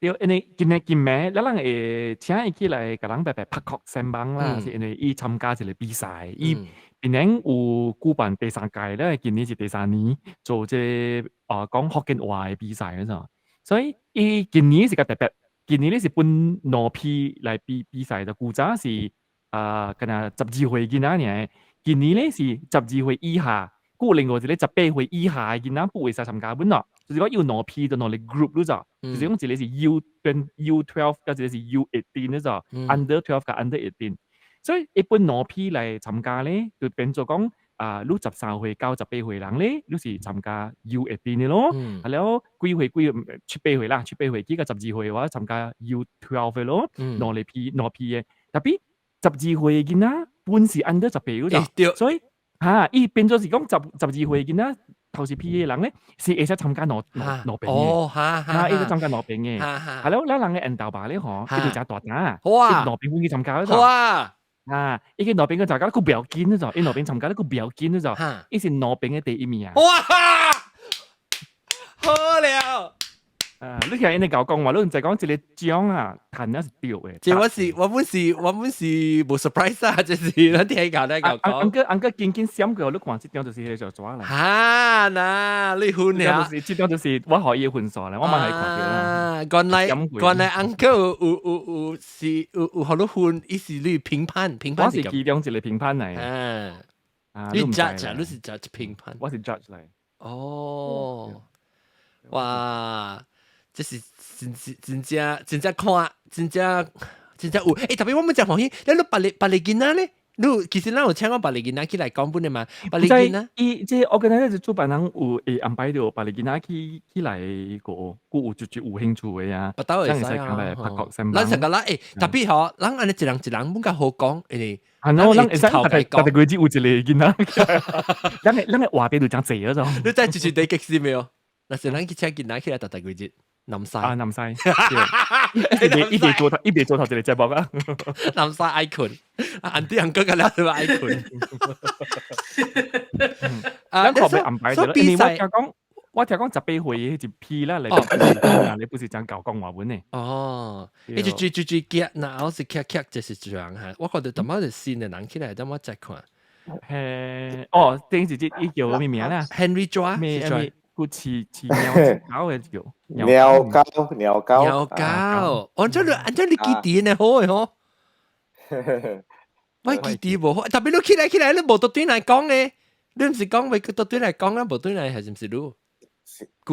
對，因為今日今暝，咱人會請伊起來，共人白白拍殼先幫啦，是因為伊參加一個比賽，伊檳城有舉辦第三屆咧，今年是第三年做這個啊講福建話的比賽嗰陣，所以伊今年是較特別，今年咧是分兩批來比比賽的，古早是啊，敢若12歲囡仔爾，今年咧是十二歲以下，閣有另外一個18歲以下的囡仔不會使參加本咯，就是講有兩批就兩個 group 咯咋，就是講一個是 U10 U12，佮一個是 U18 咯咋，under 12 佮 under 18，所以一般兩批來參加咧，就變做講啊，你13歲到18歲人咧，你是參加 U18 的咯，啊了幾歲幾七八歲啦，七八歲去到十二歲的話參加 U12 的咯，兩個批兩批的，特別十二歲的囡仔本是 under 18嗰咋，所以哈，伊變做是講十二歲囡仔頭一批的人咧，是會使參加兩兩兩邊的，哦，哈哈，伊會參加兩邊的，係咯，咱人的緣投爸咧吼，伊就誠大膽，伊兩邊分去參加嗰咋，啊，伊去兩邊去參加，閣不要緊嗰咋，伊兩邊參加閣不要緊嗰咋，伊是兩邊的第一名。哇！好了，啊！你聽𪜶𠢕講話，你毋知講這個獎啊，趁了是對的。這我是我本是我本是無 surprise 啊，就是咱聽𠢕咧𠢕講。 uncle 緊緊閃過，你看這張就是彼個就紙來。哈嗱，你分了。這張就是我予伊的分數咧，我嘛係看著啦。原來 uncle 有有有是有有予你分，伊是你評判評判。我是其中一個評判來。啊，你 judge 你是 judge 評判。我是 judge 來。哦，哇！這是真真真正真正看，真正真正有。欸，特別我們真歡喜，你別个別个囡仔咧，你其實咱有請我別個囡仔起來講本的嘛？別个囡仔，伊這我跟他主辦人有會安排著別個囡仔去起來個，閣有就就有興趣的啊，別兜會使啊。咱成個咱欸，特別吼，咱按呢一人一人本較好講，因為係咯，咱會使逐個逐個月只有一個囡仔，咱个話題就誠濟嗰種。你知就是第幾時沒有？若是咱去請囡仔起來逐逐個月。南西啊，南西，一邊做頭一邊做頭一個節目啊。南西愛睏， auntie uncle 個了就愛睏。啊，咱特別安排咗，因為我聽講18歲一批啦，嚟你不是講𠢕講話文的。哦，伊就追追追夾，然後是夾夾就是這樣哈。我覺得淡薄是新的人起來，等我再看。嘿，哦，頂一節伊叫咩名啦？Henry 抓，咩？個飼飼貓狗的叫貓狗貓狗貓狗，按照你記得呢好的吼，我記得無好，特別你起來起來，你無對對來講呢，你毋是講為對對來講啊，無對來還是毋是你？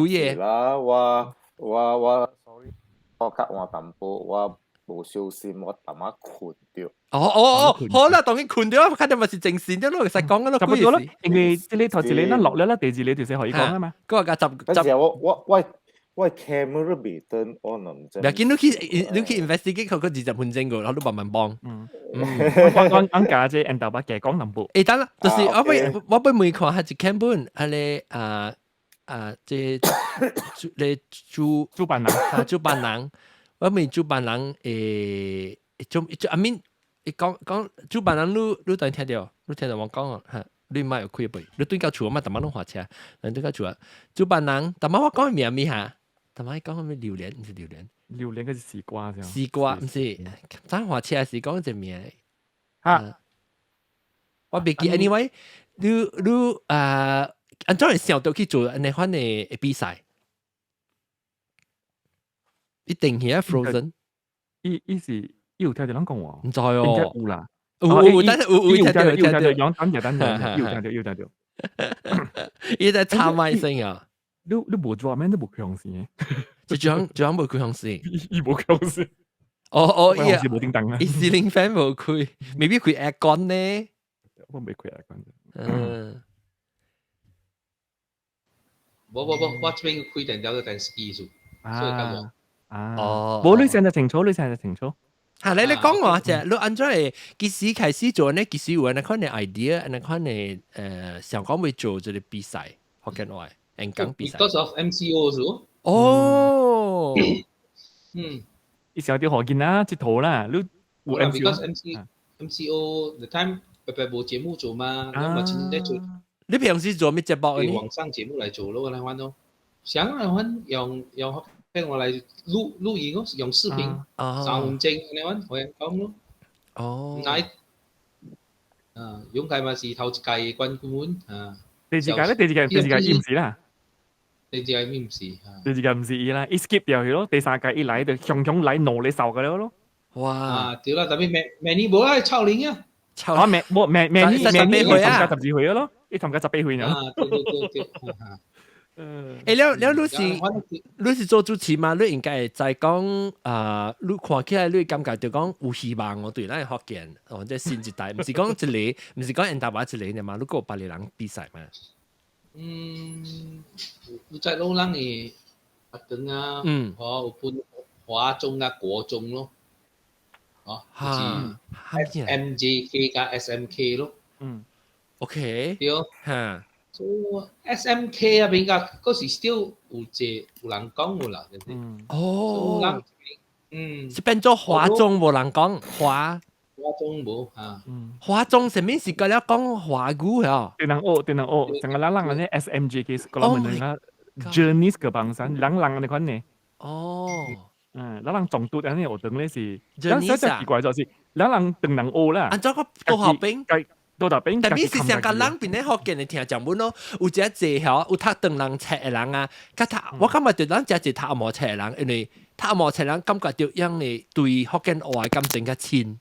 幾個？啦，我 sorry，我較晚淡薄，我無小心我淡仔睏著。哦哦哦，好啦，當然睏著，肯定嘛是精神啲咯，其實講緊咯，差不多咯。因為這個頭一個咱落了啦，第二個就是可以講啊嘛。嗰個十十，我 camera 未 turn on 唔知。唔要緊，你去 investigate 佢個20分鐘個，然後你慢慢幫。嗯。我我加這印度把加講淡薄。欸，等啦，就是我欲問看下一看本，彼个啊啊，這你主主辦人啊，主辦人，我問主辦人欸，做做 I mean，伊講講主辦人，你當聽著，你聽著我講哦，嚇，你莫有開袂？你轉到厝我嘛，逐擺攏駛車，咱轉到厝啊，主辦人，逐擺我講名咪哈，逐擺講啥物榴蓮，毋是榴蓮，榴蓮嗰是絲瓜，絲瓜毋是，咱駛車是講一個名，哈，我袂記，anyway，你啊，按怎會想著去做按呢款的比賽？一定係 frozen，伊是伊有聽著人講話，毋知哦，應該有啦，有有，但是有有聽著有聽著，有等下等下，有聽著有聽著，伊在插麥聲啊！你無做咩？你無強勢，就這樣這樣無強勢，伊無強勢。哦哦，伊是無叮當啊，伊 ceiling fan 無開，未必開 aircon 呢。我未開 aircon。嗯。無無無，我這邊開電腦個電視機數，所以較無。啊，哦，無你現在清楚，你現在清楚。嚇，你講我啫，你按怎會幾時開始做呢？幾時有按呢款的 idea，按呢款的想講欲做這個比賽，福建話演講比賽。 Because of MCO 數。哦。伊想著予囡仔𨑨迌啦，你有 MCO。 Because MCO the time 白白無節目做嘛，咁嘛真在做。你平時做咩節目？網上節目來做咯，那款咯。想那款用福建話來錄錄音咯，用視頻3分鐘那款可以講咯。哦。來，啊，勇屆嘛是頭一屆冠軍啊。第二屆咧，第二屆第二屆伊毋是啦。第二屆伊毋是。第二屆毋是伊啦，伊 skip 掉去咯。第三屆伊來就雄雄來兩个數個了咯。哇！啊，對啦，特別明年無愛臭奶啊。臭啊，明無明明年明年伊歲啊參加12歲咯，伊參加18歲呢。啊，對對對對。欸，了了，你是做主持嘛？你應該會知講啊，你看起來你感覺就講有希望哦，對咱福建哦，這新一代，毋是講一個，毋是講因達話一個爾嘛，你閣有別个人比賽嘛？嗯，有在老人的學堂啊，哦，有分華中啊、國中咯，哦，就是 MJK 佮 SMK 咯。，OK，對，所以 SMK 啊邊個，嗰時 still 有濟有人講有啦，就是。哦。是變做華中無人講華。華中無啊。華中啥物是佮了講華語啊？電人學，電人學，成個咱人按呢 SMJK 個人問人家 Journeys kebangsaan，人人按呢款呢。哦，嗯，咱人撞拄按呢學堂咧是，咱小只奇怪就是，咱人唐人學啦。按怎個倒後邊？倒後邊。但係是上個人邊咧福建的聽講本咯，有一濟吼，有讀唐人冊的人啊，佮讀我感覺著咱遮濟讀紅毛冊的人，因為讀紅毛冊人感覺著樣的對福建話的感情較深。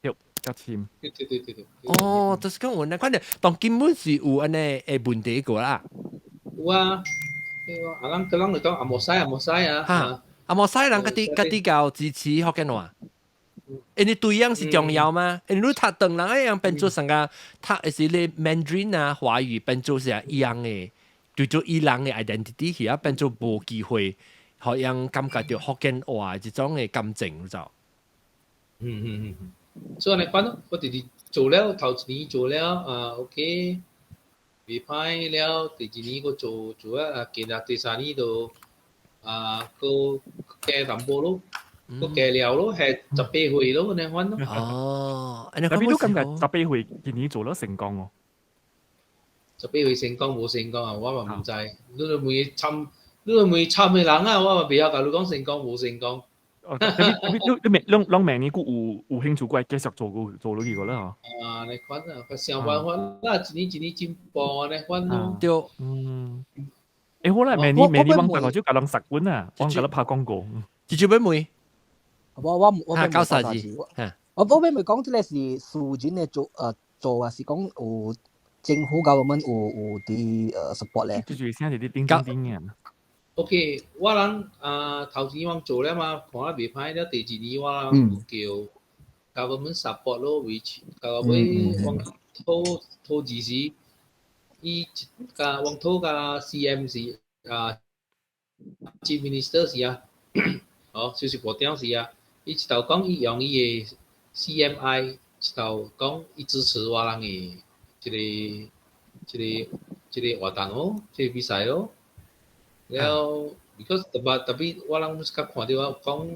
對，較深。對對對對對。哦，就是講有呢，反正當根本是有按呢的問題過啦。有啊，對啊，啊咱個人就講紅毛西紅毛西啊。哈，紅毛西人家己家己較支持福建話。因為對樣是重要嘛，因為你讀唐人一樣變做成個讀的是咧 Mandarin 啊華語變做是一樣的，對做伊人的 identity 去啊變做無機會，予人感覺著福建話這種的感情就。嗯嗯嗯，所以你講咯，我直直做了頭一年做了啊，OK，袂歹了，第二年閣做做啊，今日第三年就啊，閣加淡薄咯。閣加了咯，係18歲咯，按呢款咯。哦，特別都感覺十八歲今年做了成功哦。十八歲成功無成功啊，我嘛毋知。你著問參，你著問參的人啊，我嘛袂曉共你講成功無成功。哦，你你你攏攏明年閣有有興趣過來繼續做過做落去個啦嗬。啊，按呢款啊，想辦法啦，一年一年進步按呢款咯。對，嗯。欸，好啦，明年明年往大個就共人殺滾啊，往共你拍廣告。直接欲問。我我我欲講啥字？我我欲問講，這個是私人的做做，還是講有政府 government 有佇support 咧？就是先是佇頂頂頂嘅。 OK，我人啊頭前我做了嘛，看了袂歹了。第二年我人有叫 government support 咯，which 到尾往討討字時，伊共往討共 CM 時啊，Chief Minister 時啊，哦，就是部長時啊，伊一頭講伊用伊的 CMI，一頭講伊支持我人的這个這个這个活動咯，這個比賽咯。了，because 特別特別，我人較看著我講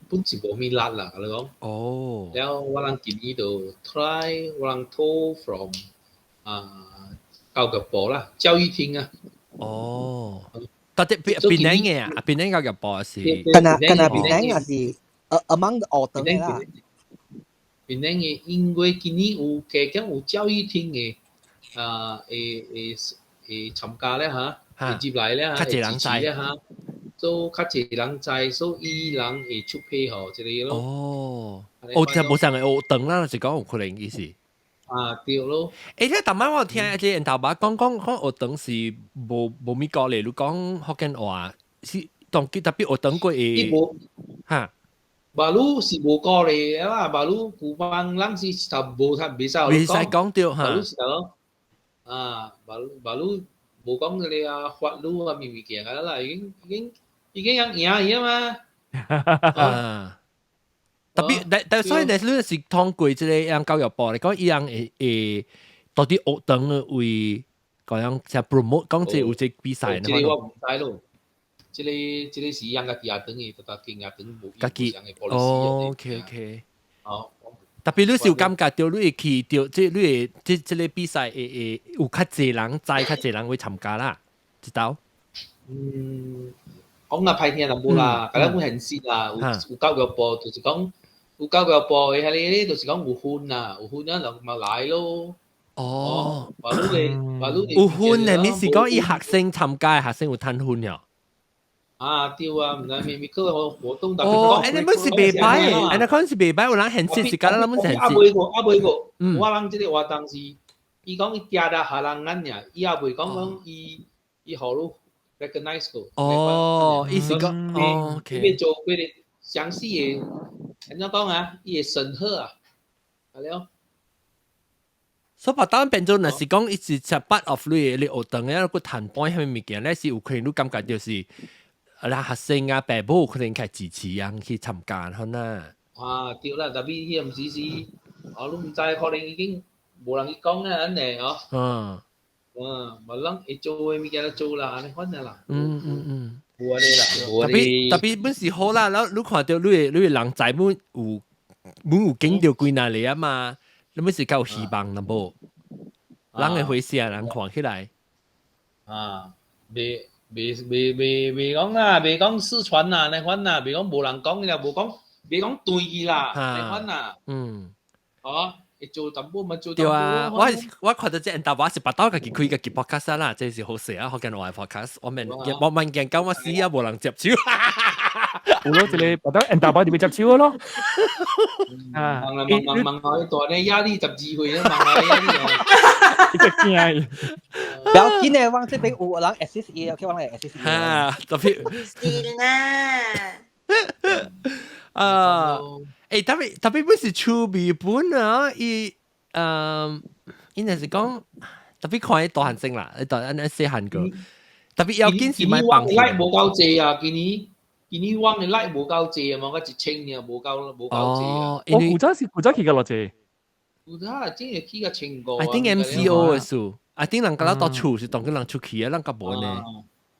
本是無啥物力啦，共你講。哦。了，我人今年就 try，我人討 from 啊教育部啦，教育廳啊。哦。到底檳檳榔的啊？檳榔教育部是？敢若敢若檳榔也是among 學堂啦。檳榔的，因為今年有加減有教育廳的啊，會會會參加咧哈。會入來咧，較濟人知咧哈，所以較濟人知，所以伊人會出批予這个咯。哦，哦，就無啥個學堂啦，是講有可能意思。啊，對咯。欸，你逐擺我聽一個𪜶頭爸講講講學堂是無無物鼓勵，你講福建話是當特別學堂過會。哈。馬魯是無鼓勵啊，馬魯古幫人是頭無他袂使袂使講著哈。馬魯是頭啊，馬魯馬魯。無講這个啊，法律啊，物物件啊啦，已經已經已經樣贏去啊嘛。啊，特別但但所以你你是通過這个樣教育部嚟講，伊樣會會到底學堂的為嗰樣像 promote 講這有這比賽。這个我毋知咯，這个這个是樣家己學堂的，逐逐間學堂無家己。哦，OK OK。哦。特別你是有感覺著，你會去著，這你會這這个比賽會會有較濟人知，較濟人會參加啦，知道？嗯，講較歹聽就無啦，共咱有現實啦，有有教育部就是講有教育部的彼个咧，就是講有分啦，有分啊，就嘛來咯。哦，馬路的馬路有分的，你是講伊學生參加的學生有趁分了？啊，對啊，毋知咩咩個活動特別哦，按呢本是袂歹的，按呢可能是袂歹，有人現實是敢若咱們現實。啊袂過，啊袂過，我人這個活動是，伊講伊定定予人咱爾，伊也袂講講伊伊予你 recognize 過。哦，伊是講，哦，OK。伊欲做幾个詳細的，按怎講啊？伊會審核啊，係了。所以當變做若是講伊是 part of 你你學堂的，閣談判彼物件咧，是有可能你感覺就是。啊，學生啊，爸母可能較支持人去參加，可能。啊，對啦，特別彼毋是是，哦，你毋知可能已經無人去講啊，按呢哦。嗯，無人會做的物件就做啦，按呢款啦。無按呢啦，特別特別本是好啦，然後你看著你的你的人才本有本有經著幾若個啊嘛，你本是較有希望啦無？人會回聲，人看起來。啊，袂。未未未未講啦，未講失傳啦，那款啦，未講無人講啦，無講未講斷去啦，那款啦。哦，會做淡薄嘛，做對啊，我看到這人答我是白刀家己開家己 podcast 啦，這是好事啊，福建話 podcast，我問我問見講我死啊，無人接手。有咯，這個白刀人答我就要接手咯。啊，問問問問我大呢壓力12歲啊，問我壓力啊。一隻驚。不要緊嘅，我這邊有人 assist 伊，OK，我來 assist 伊。哈，特別。是啦。啊，特別特別不是出味本啊，伊，應該是講特別看伊大漢聲啦，伊大按細漢個，特別要緊是買放。 like 無夠濟啊，今年今年我嘅 like 無夠濟啊，嘛，我1000爾，無夠無夠濟啊。我古早是古早去個落濟。古早真係去個1500。 I think MCO 嘅事，I think 人家到厝是當個人出去啊，人家無呢，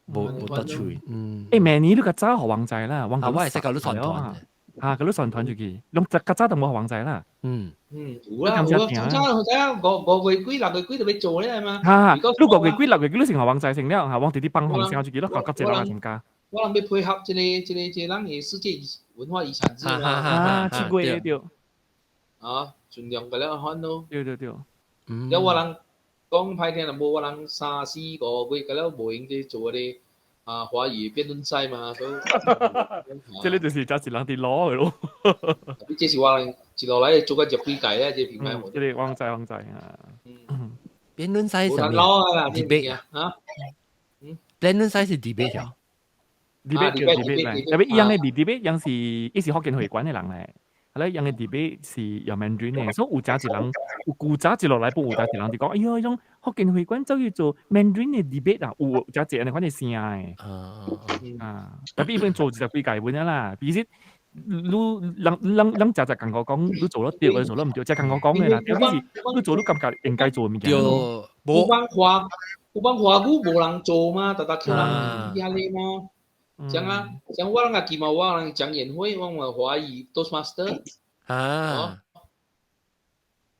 無無到厝。嗯。明年你較早予旺仔啦，旺啊，我係識搞你船團。啊，佢都上團出去，攏較早都無旺仔啦。嗯，有啦有啦，早早五月幾6月幾就欲做咧嘛。哈，你5月幾6月幾你先予旺仔先了，嚇，往直直放風聲出去，咯，夠急濟人參加。我人欲配合這個這個這個咱的世界文化遺產日嘛。啊，7月對。啊，盡量個了款咯。對對對。了我人講歹聽啦，無我人3、4、5月個了無閒去做個啊華語辯論賽嘛，所以。這個就是真是人佇攞的咯。這是我人一路來做個十幾屆咧，這個品牌。這個旺仔旺仔啊。辯論賽是啥物？debate 啊？辯論賽是 debate 啊？debate 叫 debate 嚟，特別伊樣嘅 debate，樣是伊是福建會館嘅人嚟。係咧，樣嘅 debate 是用 Mandarin 嘅，所以有真一人有古早一落來，不有真一人就講，哎喲，種福建會館走去做 Mandarin 嘅 debate 啊，有真濟按呢款嘅聲嘅。啊，特別伊本做20幾屆本啦，其實你人人人誠濟共我講，你做得對，或做得毋對，誠共我講嘅啦。特別是你做你感覺應該做嘅物件。對，無講華，有講華語無人做嘛，逐逐叫人遐個嘛。像啊，像我人家己嘛，我人講演會，我嘛華語 Toastmaster。啊。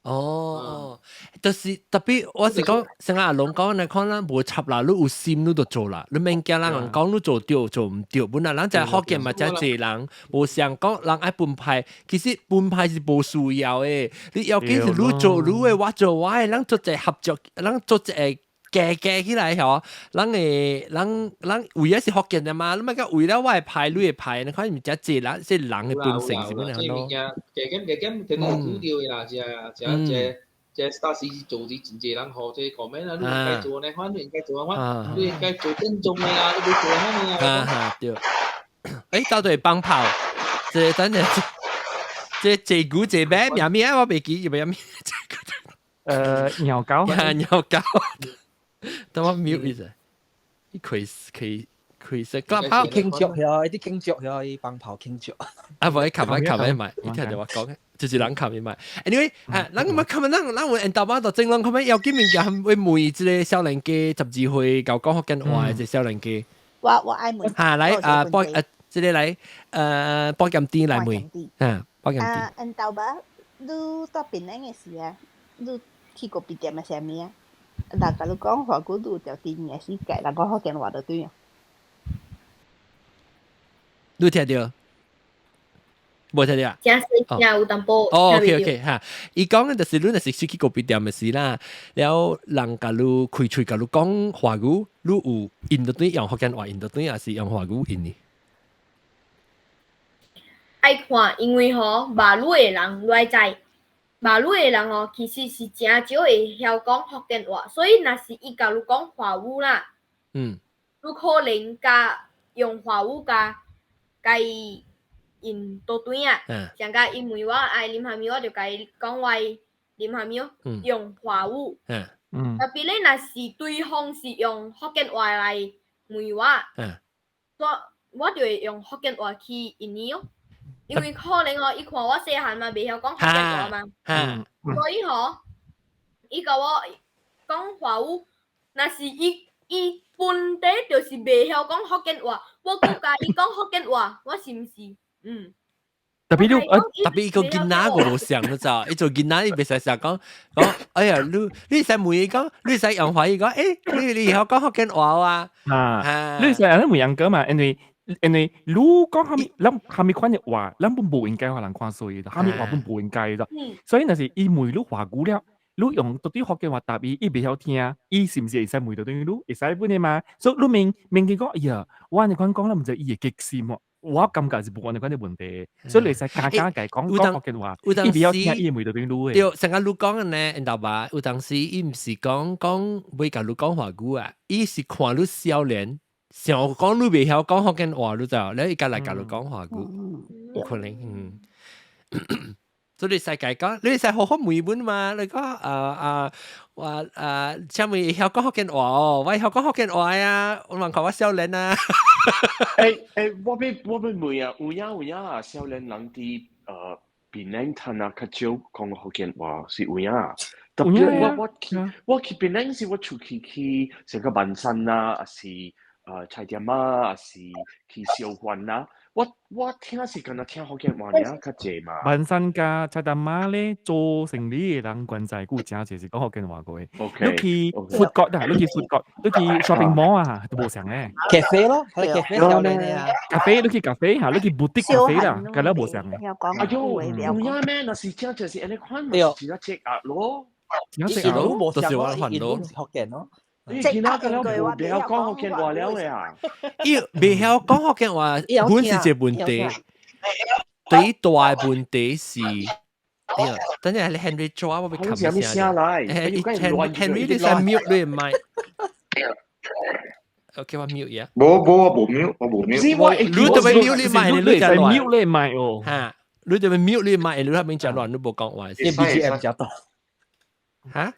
哦，就是特別，我是講，像阿龍講，你看咱無插啦，你有心你就做啦，你免驚人講你做對做毋對，本來咱在福建嘛，真濟人無想講人愛分派，其實分派是無需要的，你要緊是你做你的，我做我的，咱做一個合作，咱做一個加加起來吼，咱會咱咱為咗是福建的嘛，你莫講為了我的派，你的派，你看毋真濟人，這人的本性是按呢咯。這物件加減加減，天天拄著的啦，這這這這大時做啲真濟人好，這 comment 啊，你應該做按呢款，你應該做按款，你應該做正宗的啦，你欲做按呢啊。哈對。到底放炮？這等陣，這這股這咩名名我袂記，叫咩？鳥狗。鳥狗。等我 mute 一下，你可以可以可以說，炮慶祝呀，啲慶祝呀，伊放炮慶祝。啊，無，伊冚咪冚咪買，伊聽著我講嘅，就是人冚咪買。Anyway，啊，咱咁啊，冚咱咱有緣豆媽就正攏，冚咪要緊物件，會問這個少年家12歲，𠢕講福建話的這少年家。我愛問。哈，來啊，播啊，這個來，播鹹甜來問，啊，播鹹甜。啊，緣豆媽，你蹛檳城的時啊，你去咖啡店的啥物啊？人共你講華語，你有著佇你的世界，人講福建話就對啊。你聽著？無聽著啊？誠細聲有淡薄。哦，OK OK 哈，伊講的就是你若是去咖啡店的時啦，了人共你開喙共你講華語，你有應得對用福建話應得對，還是用華語應呢？愛看，因為吼馬路的人來知。馬路的人吼，其實是誠少會曉講福建話，所以若是伊共你講華語啦，你可能共用華語共共伊應倒轉啊。像共伊問我愛啉啥物，我就共伊講我啉啥物，用華語。特別咧，若是對方是用福建話來問我，我我就會用福建話去應伊哦。因為可能哦，伊看我細漢嘛，袂曉講福建話嘛，所以吼，伊共我講華語，若是伊伊本地就是袂曉講福建話，我閣共伊講福建話，我是毋是？嗯。特別你特別伊個囡仔個無像，你知道？伊做囡仔伊袂使成講講，哎呀，你使問伊講，你使用華語講，你會曉講福建話啊？啊，你使按呢問人講嘛，因為你講啥物，咱啥物款的話，咱本無應該予人看衰的，啥物話本無應該的。所以若是伊問你華語了，你用到底福建話答伊，伊袂曉聽，伊是毋是會使問到對你？會使本的嘛？所以你明明見講，哎呀，我按呢款講，咱毋知伊會激心喎。我感覺是無按呢款的問題，所以你使加加共講講福建話，伊袂曉聽，伊會問到對你的。對，成個你講的呢，因豆爸有當時伊毋是講講袂共你講華語啊，伊是看你少年，想講你袂曉講福建話，你知道？你伊共來共你講華語，有可能，嗯。所以你使共講，你使好好問問嘛？你講啊啊，話啊，請問會曉講福建話哦？我會曉講福建話呀，我問看我少年啊。我欲問啊，有影有影啊，少年人佇檳城趁啊較少講福建話是有影啊。特別我去檳城時，我出去去成個萬山啊，抑是菜店啊，抑是去小販啊。我聽是敢若聽福建話爾較濟嘛。萬山佮菜店仔咧做生理的人關在久誠濟是講福建話過的。你去 food court 啊，你去 food court，你去 shopping mall 啊，都無相的。咖啡咯，係咖啡少年的啊。咖啡，你去咖啡嚇，你去 boutique 咖啡啦，敢若無相的。哎喲，有影咩？若是真就是按呢款，嘛是真正積壓咯。真正積壓咯，就是我煩惱。福建咯。你囡仔敢若無袂曉講福建話了的啊？伊袂曉講福建話，本是一個問題。最大的問題是，哎呀，等陣你 Henry 抓我欲冚聲聲來，Henry 你使 mute 你麥。OK，我 mute 呀。無無我無 mute，我無 mute。你都欲 mute 你麥，你就 mute 你麥哦。嚇，你都欲 mute 你麥，你那邊講亂，你無講話。你 BGM 較多。嚇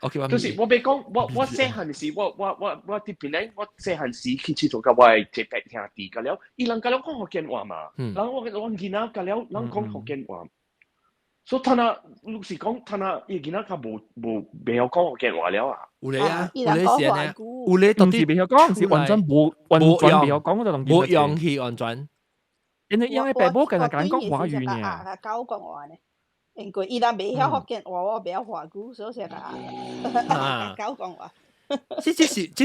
？OK，就是我欲講，我細漢時，我佇檳城，我細漢時去佚佗佮我的這伯兄弟佮了，伊人佮了講福建話嘛，然後我囡仔佮了人講福建話，所以他那你是講他那伊囡仔較無無袂曉講福建話了啊？有咧啊，有咧是呢，有咧到底袂曉講，是完全無完全袂曉講，就無用去完全。因為爸母敢若共講華語呢。啊，教講話呢。因為伊人袂曉福建話，我袂曉華語，所以成個教講話。這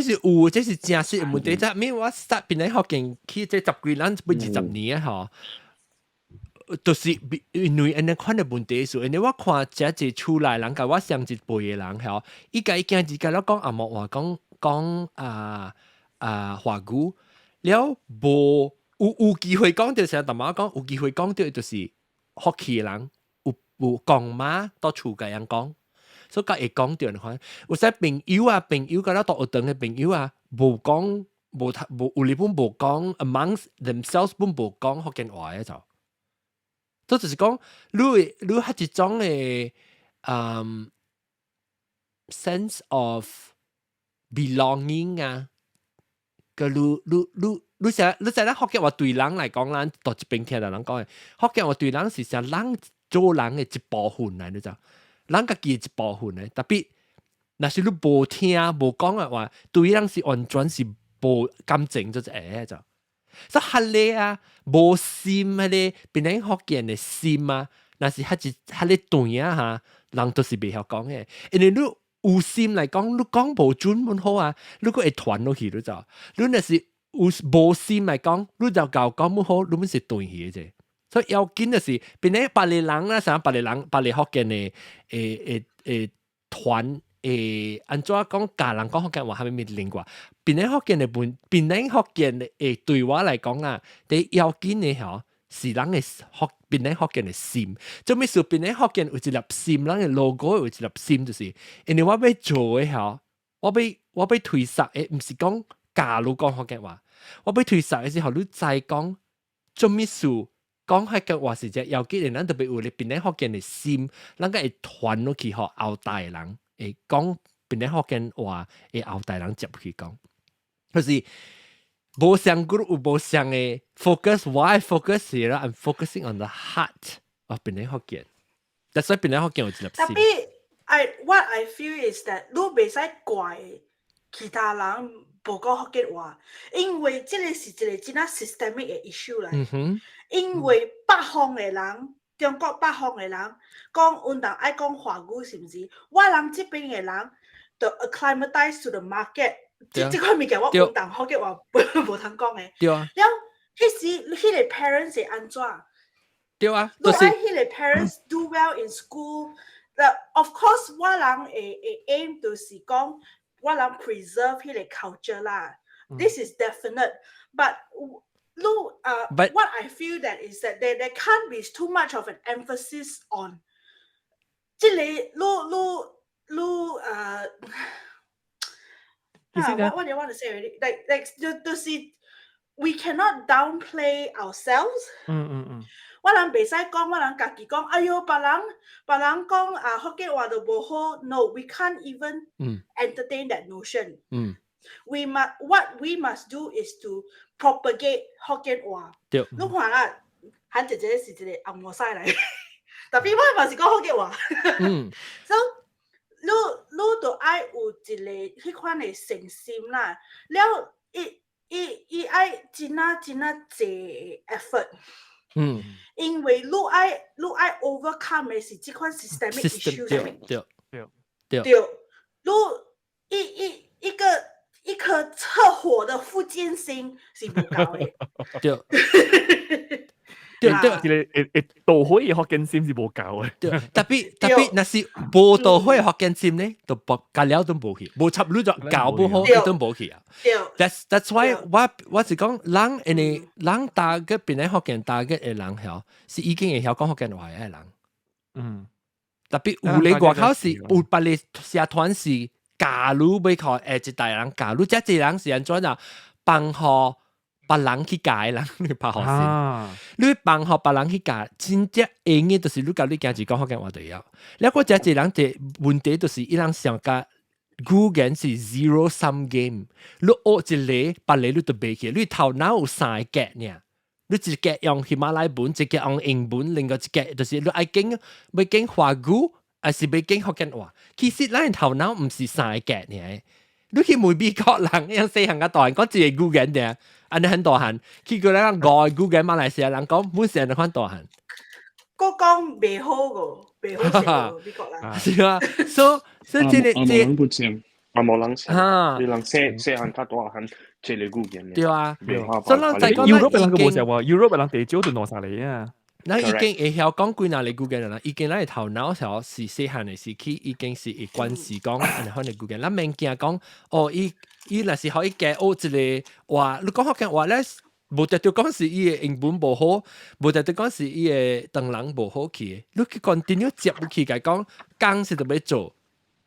是有，這是真實的問題。這咩我 start 檳城福建去這十幾咱欲20年啊吼，就是因為按呢款的問題是，因為我看這濟厝內人佮我上一輩的人吼，伊共伊囝兒共了講紅毛話，講講啊啊華語，了無有機會講著，成淡薄講有機會講著，就是福氣的人。有講媽到厝共人講，所以佮會講著款。有時朋友啊，朋友佮咱到學堂的朋友啊，無講無無有哩本無講，amongst themselves 本無講福建話的就，都就是講你會你較一種的sense of belonging 啊，佮你你你知咱福建話對人來講，咱到這邊聽到人講的，福建話對人是啥人做人的一部分來，你知？人家己的一部分的，特別若是你無聽無講的話，對人是完全是無感情，就是會就。所以彼個啊，無心彼個檳城福建的心啊，若是較一彼個斷啊哈，人都是袂曉講的，因為你有心來講，你講無準本好啊，你閣會傳落去，你知？你若是有無心來講，你就𠢕講本好，你本是斷去的啫。所以要緊的是，檳城別个人啦，啥別個人，別個福建的誒團誒，按怎講教人講福建話，啥物物另外，檳城福建的本，檳城福建的誒對我來講啊，第要緊的吼，是人的福檳城福建的心。做咩事檳城福建有一粒心，咱的 logo 有一粒心，就是因為我欲做的吼，我欲推捒的，毋是講教你講福建話，我欲推捒的是予你知講做咩事。講福建話是隻要緊的，咱特別有咧檳城福建的心，咱個會傳落去予後代人，會講檳城福建話，會後代人接去講。就是無相 group 有無相的 focus，我的 focus 是啦，I'm focusing on the heart of 檳城福建。但所以檳城福建有一粒心。 Tapi I what I feel is that 你袂使怪其他人無講福建話，因為這個是一個真正 systemic 的 issue 來。因為北方的人，中國北方的人講，阮人愛講華語，是毋是？我人這邊的人就 acclimatize to the market，這這款物件我阮人福建話無通講的。了，彼時彼個 parents 會按怎？你愛彼個 parents do well in school。Of course，我人會 aim 就是講，我人 preserve 彼個 culture 啦。This is definite. But 你what I feel that is that there can't be too much of an emphasis on 這個你其實呢 what do you want to say already? Like 就是 we cannot downplay ourselves. 我人袂使講，我人家己講，哎喲，別人講啊，福建話就無好。No, we can't even entertain that notion. What we must do is to propagate 福建話。你看啦，韓姐姐是一個紅毛屎來，tapi 我嘛是講福建話。So 你就愛有一個彼款的誠心啦，了伊愛真啊真啊濟 effort。因為你愛 overcome 的是這款 systemic system issue。對。對，你一一一個一顆徹火的福建心是無夠的。對。這個會導火的福建心是無夠的。對，特別若是無導火福建心呢，就無加了都無去，無插你就教不好，伊都無去啊。That's why 我是講人，因為人 target 變咧福建 target 的人曉，是已經會曉講福建話的人。特別有咧外口是有別个社團是，假如欲靠一代人，假如這濟人是按怎啊，幫予別人去教的人，你拍學先。你幫予別人去教，真正用的就是你共你囝兒講福建話就曉。了個這濟人這問題就是伊人想甲語言是 zero sum game，你學一個，別個你就袂去，你頭腦有三個格爾。你一格用喜馬拉文，一格用英文，另外一格就是你愛講欲講華語，還是欲講福建話？其實咱頭腦毋是三個格爾。你去問美國人，樣細漢甲大漢講一個語言爾，按呢很大漢。去過咱五個語言馬來西亞人講，每時人款大漢。閣講袂好個，袂好勢個美國人。是啊，所以這個這個不像，啊無人你人細細漢較大漢，這個語言。對啊，所以咱在講 Europe 人個無像話，Europe 人地少就兩三個啊。咱已經會曉講幾若個語言啦，已經咱的頭腦時是細漢的時期，已經是會關係講按呢款的語言。咱免驚講，哦，伊若是予伊加學一個話，你講福建話咧，無特著講是伊的英文無好，無特著講是伊的唐人無好去。你去 continue 接入去，共講講是著欲做，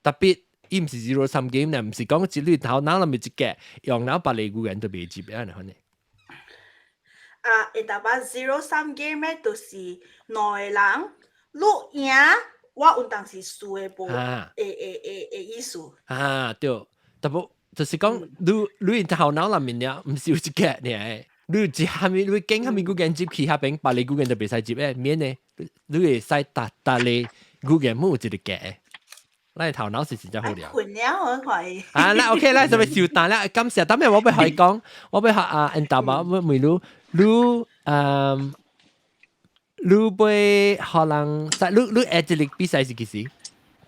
特別伊毋是 zero sum game 呢，毋是講一你頭腦內面一格，用腦別個語言都袂接按呢款的。啊，會淡薄 zero sum game 咧，就是兩個人，你贏，我有當時輸的無，會意思。啊，對，特別就是講你頭腦內面了，毋是有一格爾，你一蝦米你經蝦米語言接去遐邊，別個語言就袂使接的，免呢，你會使逐逐個語言每有一個格。咱頭腦是真正好了。困了，我看伊。啊，那 OK，咱就欲收檔啦。感謝，等下我欲予伊講，我欲予啊，因大媽問你，你欲予人，你下一個比賽是幾時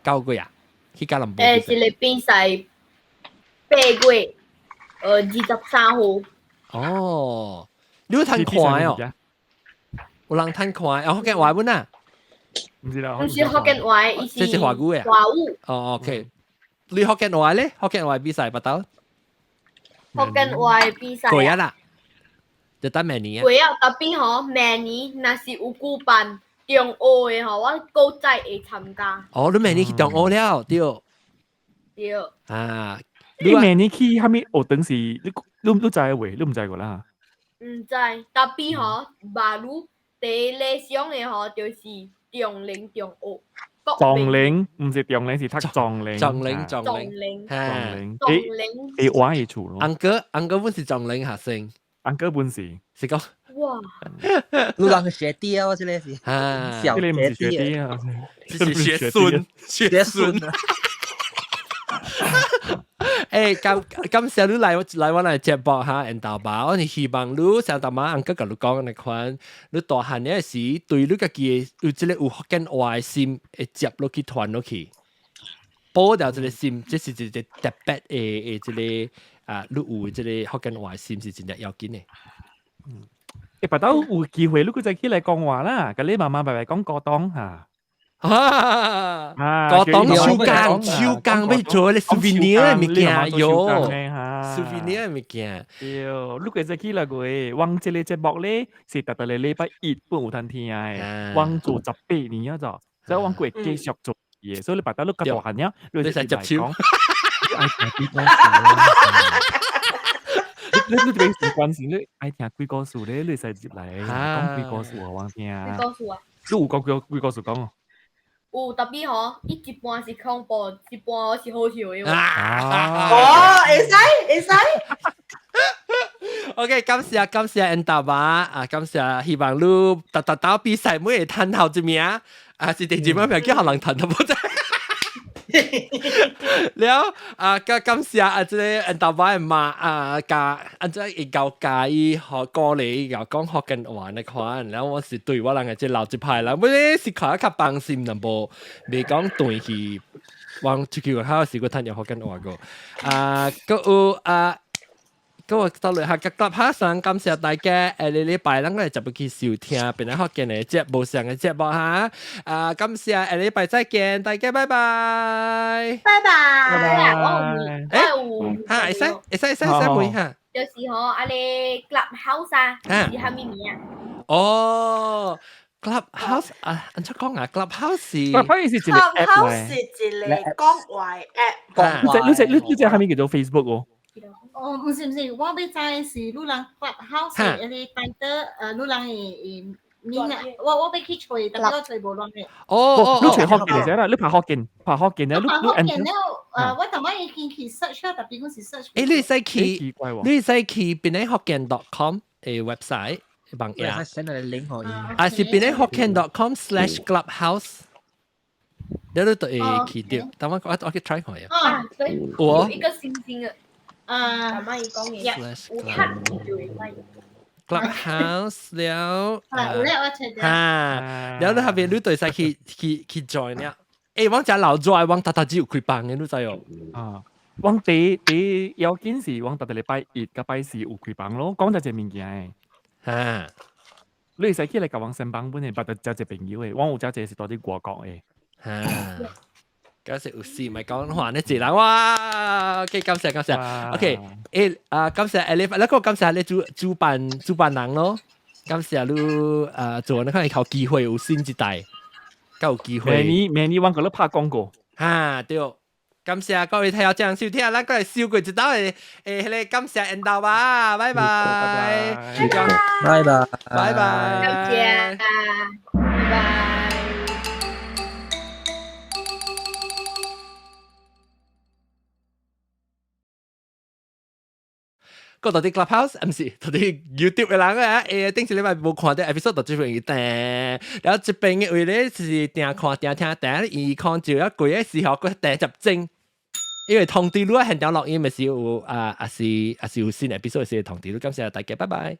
？9月啊？去吉隆坡。下一個比賽8月，23號。哦，你有通看哦？有人通看，哦，福建話本啊？毋是啦，毋是福建話，伊是這是華語的。華語。哦，OK。你福建話咧？福建話比賽捌到？福建話比賽。過啊啦，就等明年啊。過啊，特別吼，明年若是有舉辦中學的吼，我閣再會參加。哦，你明年去中學了，對。對。啊，你明年去啥物學堂是？你知未？你毋知過啦？毋知，特別吼，馬路第一理想的吼，就是中玲中學。壯玲毋是中玲，是讀壯玲。壯玲，壯玲，壯玲，壯玲。會玩會厝咯。 uncle 本是壯玲學生， uncle 本是是講。哇！你人是學弟啊，這個是。啊，小這個毋是學弟啊，這是學孫，學孫。欸，感感謝你來來我來節目哈，緣投爸，我是希望你上大媽 uncle 共你講那款，你大漢的時對你家己有這個有福建話的心，會接落去傳落去，保留這個心，這是一個特別的這個啊，你有這個福建話的心是真正要緊的。嗯，欸，別兜有機會你閣再起來講話啦，共你媽媽伯伯講高東哈。啊！高東手工手工欲做咧 souvenir 的物件喲，souvenir 的物件。對，你閣再起來過，阮這個節目咧是逐逐個禮拜一本有通聽的，阮做18年啊就，所以阮閣會繼續做嘢，所以你別兜你較大漢了，你會使接手。你愛聽鬼故事，你你這邊是關係，你愛聽鬼故事咧，你會使入來講鬼故事予阮聽。鬼故事啊？你有講鬼鬼故事講哦？有，特別吼，伊一半是恐怖，一半是好笑的。哦，會使會使。 OK，感謝感謝緣投爸啊，感謝希望你逐逐鬥比賽每個趁頭一名，啊是第二名叫予人趁都無知。了啊，感感謝啊，這個緣投爸的媽啊，教按怎會教教伊學鼓勵伊講福建話那款，然後我是對我人的這老一派人，本是看得較放心淡薄，袂講斷去往出去外口時，閣趁著福建話個。啊，閣有啊。咁我到嚟下個 Clubhouse 感謝大家，下個禮拜咱個就入去收聽，變來福建的節目上的節目哈。啊，感謝下禮拜再見，大家拜拜。拜拜。拜拜。欸，哈，會使會使會使會使問哈。就是吼，啊咧 Clubhouse 啊，是蝦米名啊？哦，Clubhouse 啊，按怎講啊？Clubhouse 是 Clubhouse 是一個 app Clubhouse 是一個講話 app。你你你你知蝦米叫做 Facebook 哦？哦，毋是毋是，我欲知的是你人 Clubhouse 的彼個 title，你人的名啊，我欲去揣，但是我揣無亂的。哦哦，你揣福建就啦，你拍福建，拍福建咧，你你拍福建了，我頭擺已經去 search 啦，特別講是 search。欸，你會使去，你會使去檳城福建 .com 的 website 網頁。會使 send 個 link 予伊。啊，是檳城福建 .com/clubhouse。你都會去著，等我我去 try 看下。啊，對，有一個星星的。啊，阿媽伊講嘅，有拍就會使。 Clubhouse 了，啊，有了我揣著。哈，了你後邊你就會使去去去 join 了。欸，阮遮老早，阮逐逐只有開房的，你知哦？啊，阮第第要緊是，阮逐逐禮拜一佮拜四有開房咯，講這個物件的。哈，你會使起來共阮先幫本的，捌得遮濟朋友的，阮有遮濟是住佇外國的。哈。嗰時有事咪講話呢，一人哇，OK，感謝感謝，OK，欸啊，感謝你，那個感謝你主主辦主辦人咯，感謝你啊做那個有機會有新一代，較有機會。明年明年阮閣咧拍廣告。哈對，感謝各位聽眾收聽，咱閣來收過一道的，欸，彼個感謝緣投爸，拜拜，拜拜，拜拜，感謝，拜拜。個到底 Clubhouse 毋是到底 YouTube 的人啊？欸，頂一禮拜無看著 episode 就這邊訂，然後這邊的位咧是定看定聽定，伊看就要貴的時候，閣訂入精，因為通知你現場錄音的時候有啊，也是也是有新 episode 時通知你，感謝大家，拜拜。